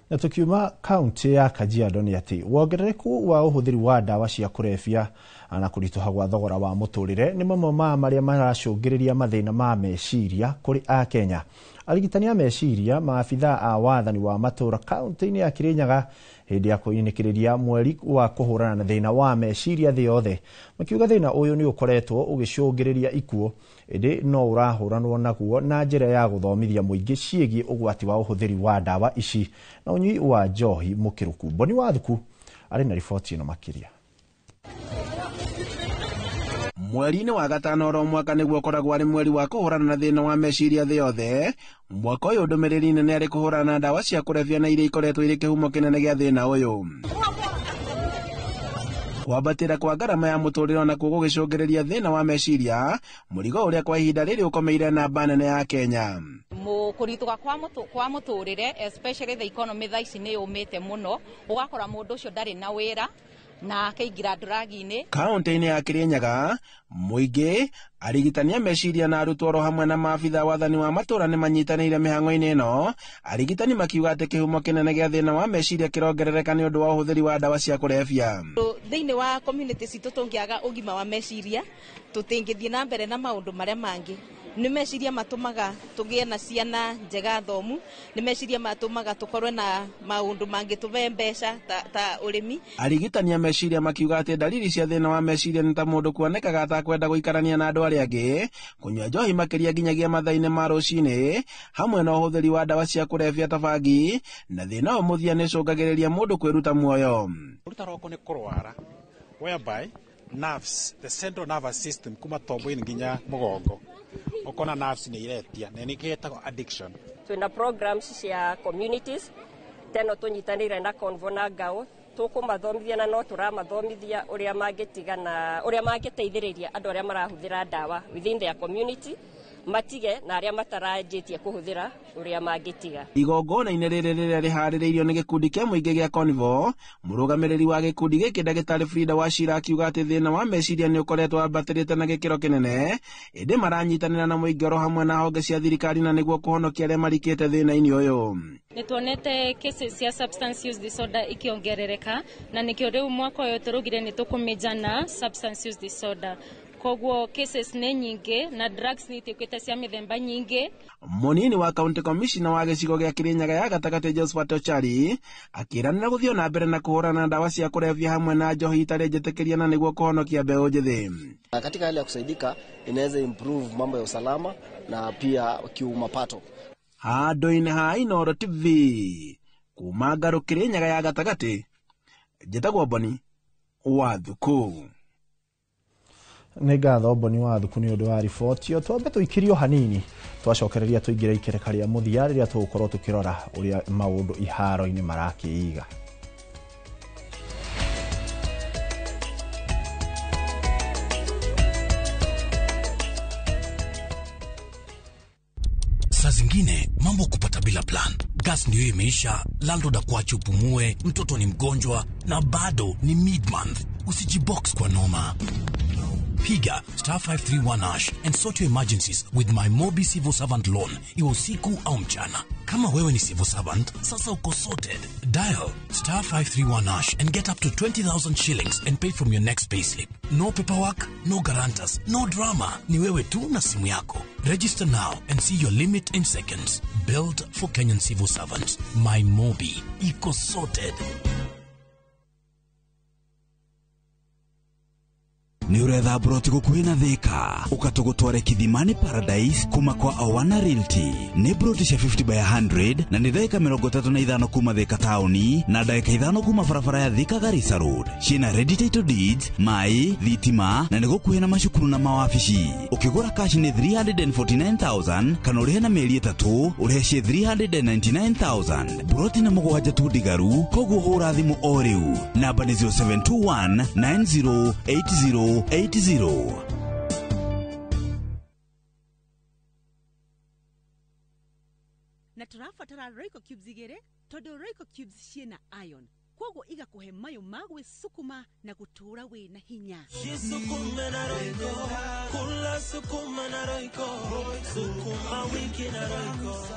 Na tukiuma kaunti ya Kajiado nĩ atĩ wongerereku wa ũhũthĩri wa ndawa cia kũrebia na kũritũha gwa thogora wa mũtũrĩre nĩ mamwe ma marĩa maracũngĩrĩria mathĩna ma meciria kũrĩ Akenya. Arigitani a meciria, maabithaa a wathani wa matũũra kaunti-inĩ ya Kirinyaga hĩndĩ ya kũinĩkĩrĩria mweri wa kũhũrana na thĩna wa meciria thĩ yothe, makiuga thĩna ũyũ nĩ ũkoretwo ũgĩcũngĩrĩria ikuũ, ĩndĩ no ũrahũranwo naguo na njĩra ya gũthomithia mũingĩ ciĩgiĩ ũgwati wa ũhũthĩri wa ndawa ici na ũnyui wa njohi mũkĩrũku. Boni Wathuku arĩ na riboti ĩno makĩria. Mweri-inĩ wa gatano oro mwaka nĩguo ũkoragwo arĩ mweri wa kũhũrana na thĩna wa meciria thĩ yothe. Mwaka ũyũ ndũmĩrĩri nene arĩ kũhũrana na ndawa cia kũrebia na iria ikoretwo irĩ kĩhumo kĩnene gĩa thĩna ũyũ. Kwambatĩra kwa ngarama ya mũtũrĩre onakuo gũgĩcũngĩrĩria thĩna wa meciria, mũrigo ũrĩa kwa ihinda rĩrĩ ũkomeire namba nene ya Kenya. Kũritũha kwa mũtũrĩre, especially the economy thaa ici nĩ yũmĩte mũno, ũgakora mũndũ ũcio ndarĩ na wĩra na akaingĩra nduragi-inĩ. Kaunti-inĩ ya Kirinyaga, mũingĩ, arigitani a meciria na arutwo oro hamwe na maabitha wathani wa matũũra nĩ manyitanĩire mĩhang'o-inĩ ĩno, arigitani makiuga atĩ kĩhumo kĩnene gĩa thĩna wa meciria kĩrongerereka nĩ ũndũ wa ũhũthĩri wa ndawa cia kũrebia. Thĩinĩ wa community citũ tũngĩaga ũgima wa meciria tũtingĩthiĩ na mbere na maũndũ marĩa mangĩ. Nĩ meciria matũmaga tũgĩe na ciana njega thomu, nĩ meciria matũmaga tũkorwe na maũndũ mangĩ tũve mbeca ta ũrĩmi. Arigitani a meciria makiuga atĩ ndariri cia thĩna wa meciria nĩ ta mũndũ kuonekaga atakwenda gũikarania na andũ arĩa angĩ, kũnyua njohi makĩria nginyagia mathaa-inĩ ma rũcinĩ, hamwe na ũhũthĩri wa ndawa cia kũrebia ta bangi, na thĩna ũyũ mũthia nĩ ũcũngagĩrĩria mũndũ kwĩruta muoyo. Kũruta roko nĩ kũrwara whereby nerves, the central nervous system kuma tombo-inĩ nginya mũgongo, ũkona nerves nĩ iretia na nĩkĩo ĩtagwo addiction. Twĩna programs cia communities teno tũnyitanĩire na Convo na Ngao, tũkũmathomithia na no tũramathomithia ũrĩa mangĩtigana, ũrĩa mangĩteithĩrĩria andũ arĩa marahũthĩra ndawa within their community matige, na arĩa mataranjĩtie kũhũthĩra ũrĩa mangĩtiga. Igongona-inĩ rĩrĩ rĩrĩa rĩharĩrĩirio nĩ gĩkundi kĩa mũingĩ gĩa Convo, mũrũgamĩrĩri wa gĩkundi gĩkĩ ndagĩtarĩ Frida Wachira akiuga atĩ thĩna wa meciria nĩ ũkoretwo wambatĩrĩte na gĩkĩro kĩnene, ĩndĩ maranyitanĩra na mũingĩ oro hamwe na honge cia thirikari na nĩguo kũhonokia arĩa marikĩte thĩna-inĩ ũyũ. Nĩ tuonete cases cia substance use disorder ikĩongerereka, na nĩkĩo rĩu mwaka ũyũ tũraugire nĩ tũkũmĩnja na substance use disorder. Koguo cases nĩ nyingĩ na drugs nĩ ituĩkĩte cia mĩthemba nyingĩ. Mũnini wa county commissioner wa gĩcigo gĩa Kĩrĩnyaga ya gatagatĩ Josephat Ochari akĩranĩra gũthiĩ na mbere na kũhũrana na ndawa cia kũrebia hamwe na njohi itarĩ njĩtĩkĩrie na nĩguo kũhonokia mbeũ njĩthĩ. Katika hali ya kusaidika inaweza improve mambo ya usalama na pia kiumapato. Handũ-inĩ ha Inooro TV kuma Ngarũ Kĩrĩnyaga ya gatagatĩ, njĩtagwo Boni wa Thuku. Nĩ ngatho Boni wa Thuku nĩ ũndũ wa riboti ĩyo. Twambe tũikĩrio hanini twacokereria tũingĩre ikereka rĩa mũthia rĩrĩa tũgũkorwo tũkĩrora ũrĩa maũndũ iharo-inĩ marakĩiga. Saa zingine mambo kupata bila plan. Gas ndio imeisha, landlord akuache upumue, mtoto ni mgonjwa na bado ni mid-month. Usijibox kwa noma. Piga star 531 hash and sort your emergencies with my Mobi Civil Servant Loan, iwe usiku au mchana. Kama wewe ni civil servant, sasa uko sorted. Dial star 531 hash and get up to 20,000 shillings and pay from your next payslip. No paperwork, no guarantors, no drama. Ni wewe tu na simu yako. Register now and see your limit in seconds. Built for Kenyan civil servants. My Mobi. Iko sorted. Nĩ ũretha broti gũkuhĩ na Thika ũkatũgũtware Kithimani Paradise kuma kwa Awana Realty. Nĩ broti cia 50 by 100 na nĩ ndagĩka 35 kuma Thika taũni na ndagĩka 5 kuma barabara ya Thika Garissa Road. Ciĩna ready title deeds, maĩ, thitima na nĩ gũkuhĩ na macukuru na mawabici. Ũkĩgũra cash nĩ 349,000 kana ũrĩhe na mĩeri 3 ũrĩhe ciĩ 399,000. Broti na mũgwanja tu ndigaru, koguo hũra thimũ o rĩu. Namba nĩ 0721 9080 80. Na tũrabatara Royco cubes igĩrĩ tondũ Royco cubes ciĩna iron, koguo igakũhe mayũ ma gwĩcukuma na gũtũũra wĩna hinya. Jisukume na Royco, kula sukuma na Royco, sukuma wiki na Royco.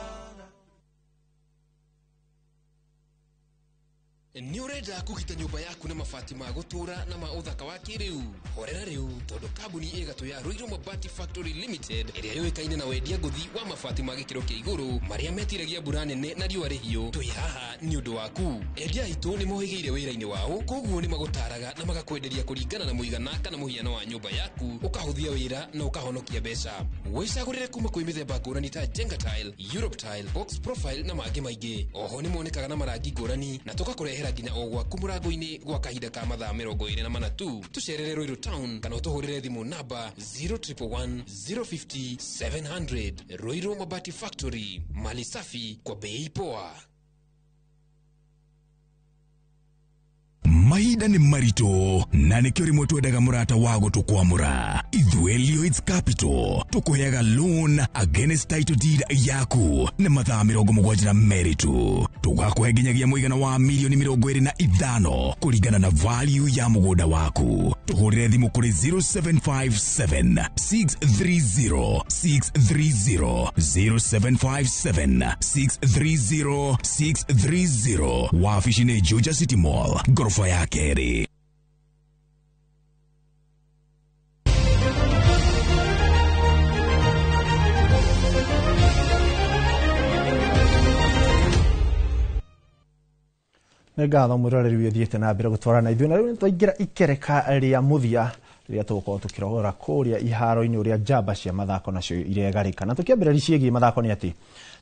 Nĩ ũrenda kũgita nyũmba yaku na mabati ma gũtũũra na ma ũthaka wa kĩrĩu? Horera rĩu tondũ kambuni ĩgatũ ya Ruiru Mabati Factory Limited ĩrĩa yũĩkaine na wendia ngũthi wa mabati ma gĩkĩro kĩa igũrũ marĩa metiragia mbura nene na riũa rĩhiũ, twĩ haha nĩ ũndũ waku. Endia aitũ nĩ mohĩgĩire wĩra-inĩ wao, koguo nĩ magũtaraga na magakwenderia kũringana na mũigana kana mũhiano wa nyũmba yaku, ũkahũthia wĩra na ũkahonokia mbeca. Wĩcagũrĩre kuma kwĩ mĩthemba ngũrani ta Jenga Tile, Europe Tile, Box Profile na mangĩ maingĩ. Oho nĩ monekaga na marangi ngũrani na tũgakũrehera nginya o gwaku mũrango-inĩ gwa kahinda ka mathaa 24 tu. Tũcerere Ruiru Town kana ũtũhũrĩre thimũ namba 0111 050 700. Ruiru Mabati Factory, mali safi kwa bei poa. Mahinda nĩ maritũ na nĩkĩo rĩmwe twendaga mũrata wa gũtũkwamũra. Ithuĩ Lloyds Capital tũkũheaga loan against title deed yaku na mathaa 72 tu. Tũgakũhe nginyagia mũigana wa milioni 25 kũringana na value ya mũgũnda waku. Tũhũrĩre thimũ kũrĩ 0757 630 630 0757 630 630. Wabici nĩ Juja City Mall, ghorofa ya kerĩ. Nĩ ngatho mwĩroreri wĩ thiĩte na mbere gũtwarana ithuĩ, na rĩu nĩ twaingĩra ikereka rĩa mũthia rĩrĩa tũgũkorwo tũkĩrora kũrĩa iharo-inĩ ũrĩa njamba cia mathako nacio iregarĩka. Na tũkĩambĩrĩria ciĩgiĩ mathako nĩ atĩ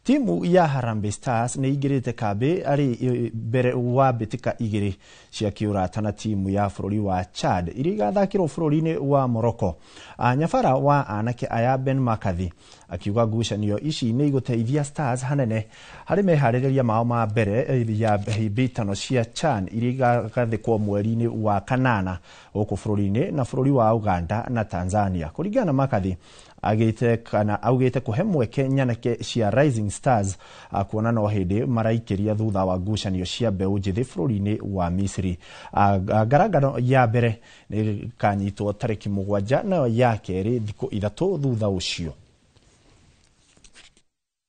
timu ya Harambee Stars nĩ ingĩrĩte kambĩ arĩ mbere wa mbĩtĩka igĩrĩ cia kĩũrata na timu ya bũrũri wa Chad iria igathakĩrwo bũrũri-inĩ wa Morocco. Nyabara wa anake aya Ben McCarthy akiuga ngucanio ici nĩ igũteithia Stars hanene harĩ meharĩrĩria mao ma mbere ya hĩmbĩtano cia CHAN iria igagathĩkwo mweri-inĩ wa kanana gũkũ bũrũri-inĩ na bũrũri wa Uganda na Tanzania. Kũringana na McCarthy, agĩte kana augĩte kũhe mweke nyanake cia Rising Stars kuona no hĩndĩ maraikĩria thutha wa ngucanio cia mbeũ njĩthĩ bũrũri-inĩ wa Misri. Ngarangano ya mbere nĩ ĩkanyitwo tarĩki 7 nayo ya kerĩ thikũ 3 thutha ũcio.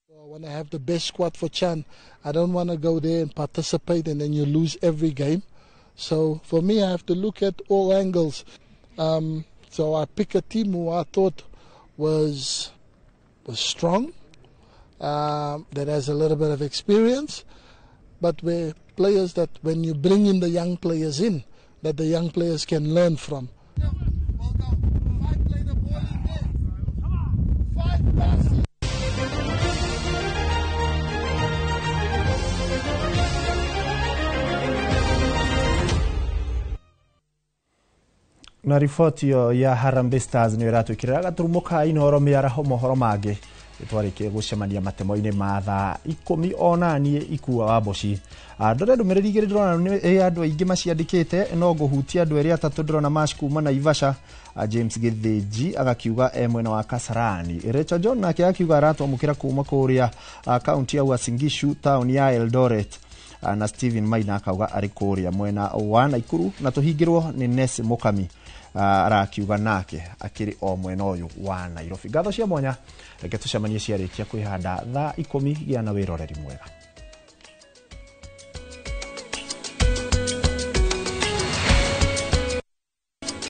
I want to have the best squad for CHAN. I don't want to go there and participate and then you lose every game. So for me, I have to look at all angles. So I pick a team who I thought was strong, that has a little bit of experience, but were players that when you bring in the young players in, that the young players can learn from. Na riboti ĩyo ya Harambee Stars nĩ ĩratwĩkĩrĩra gaturumo ka Inooro mĩaraho mohoro mangĩ twarĩkie gũcemania matemo-inĩ ma thaa 10 onaniĩ ikua wa mboci. Ndore ndũmĩrĩri igĩrĩ ndĩrona nĩ andũ aingĩ maciandĩkĩte, no ngũhutia andũ erĩ atatũ ndĩrona Mash kuma Naivasha. James Gĩthĩnji agakiuga e mwena wa Kasarani. Rachel John nake akiuga aratwamũkĩra kuma kũrĩa kaunti ya Uasin Gishu, taũni ya Eldoret. Na Steven Maina akauga arĩ kũrĩa mwena wa Naikuru, na tũhingĩrwo nĩ Ness Mukami arakiuga nake akĩrĩ o mwena ũyũ wa Nairobi. Ngatho cia mwanya, reke tũcemanie ciarĩkia kwĩhanda thaa 10. Gĩa na wĩroreri mwega.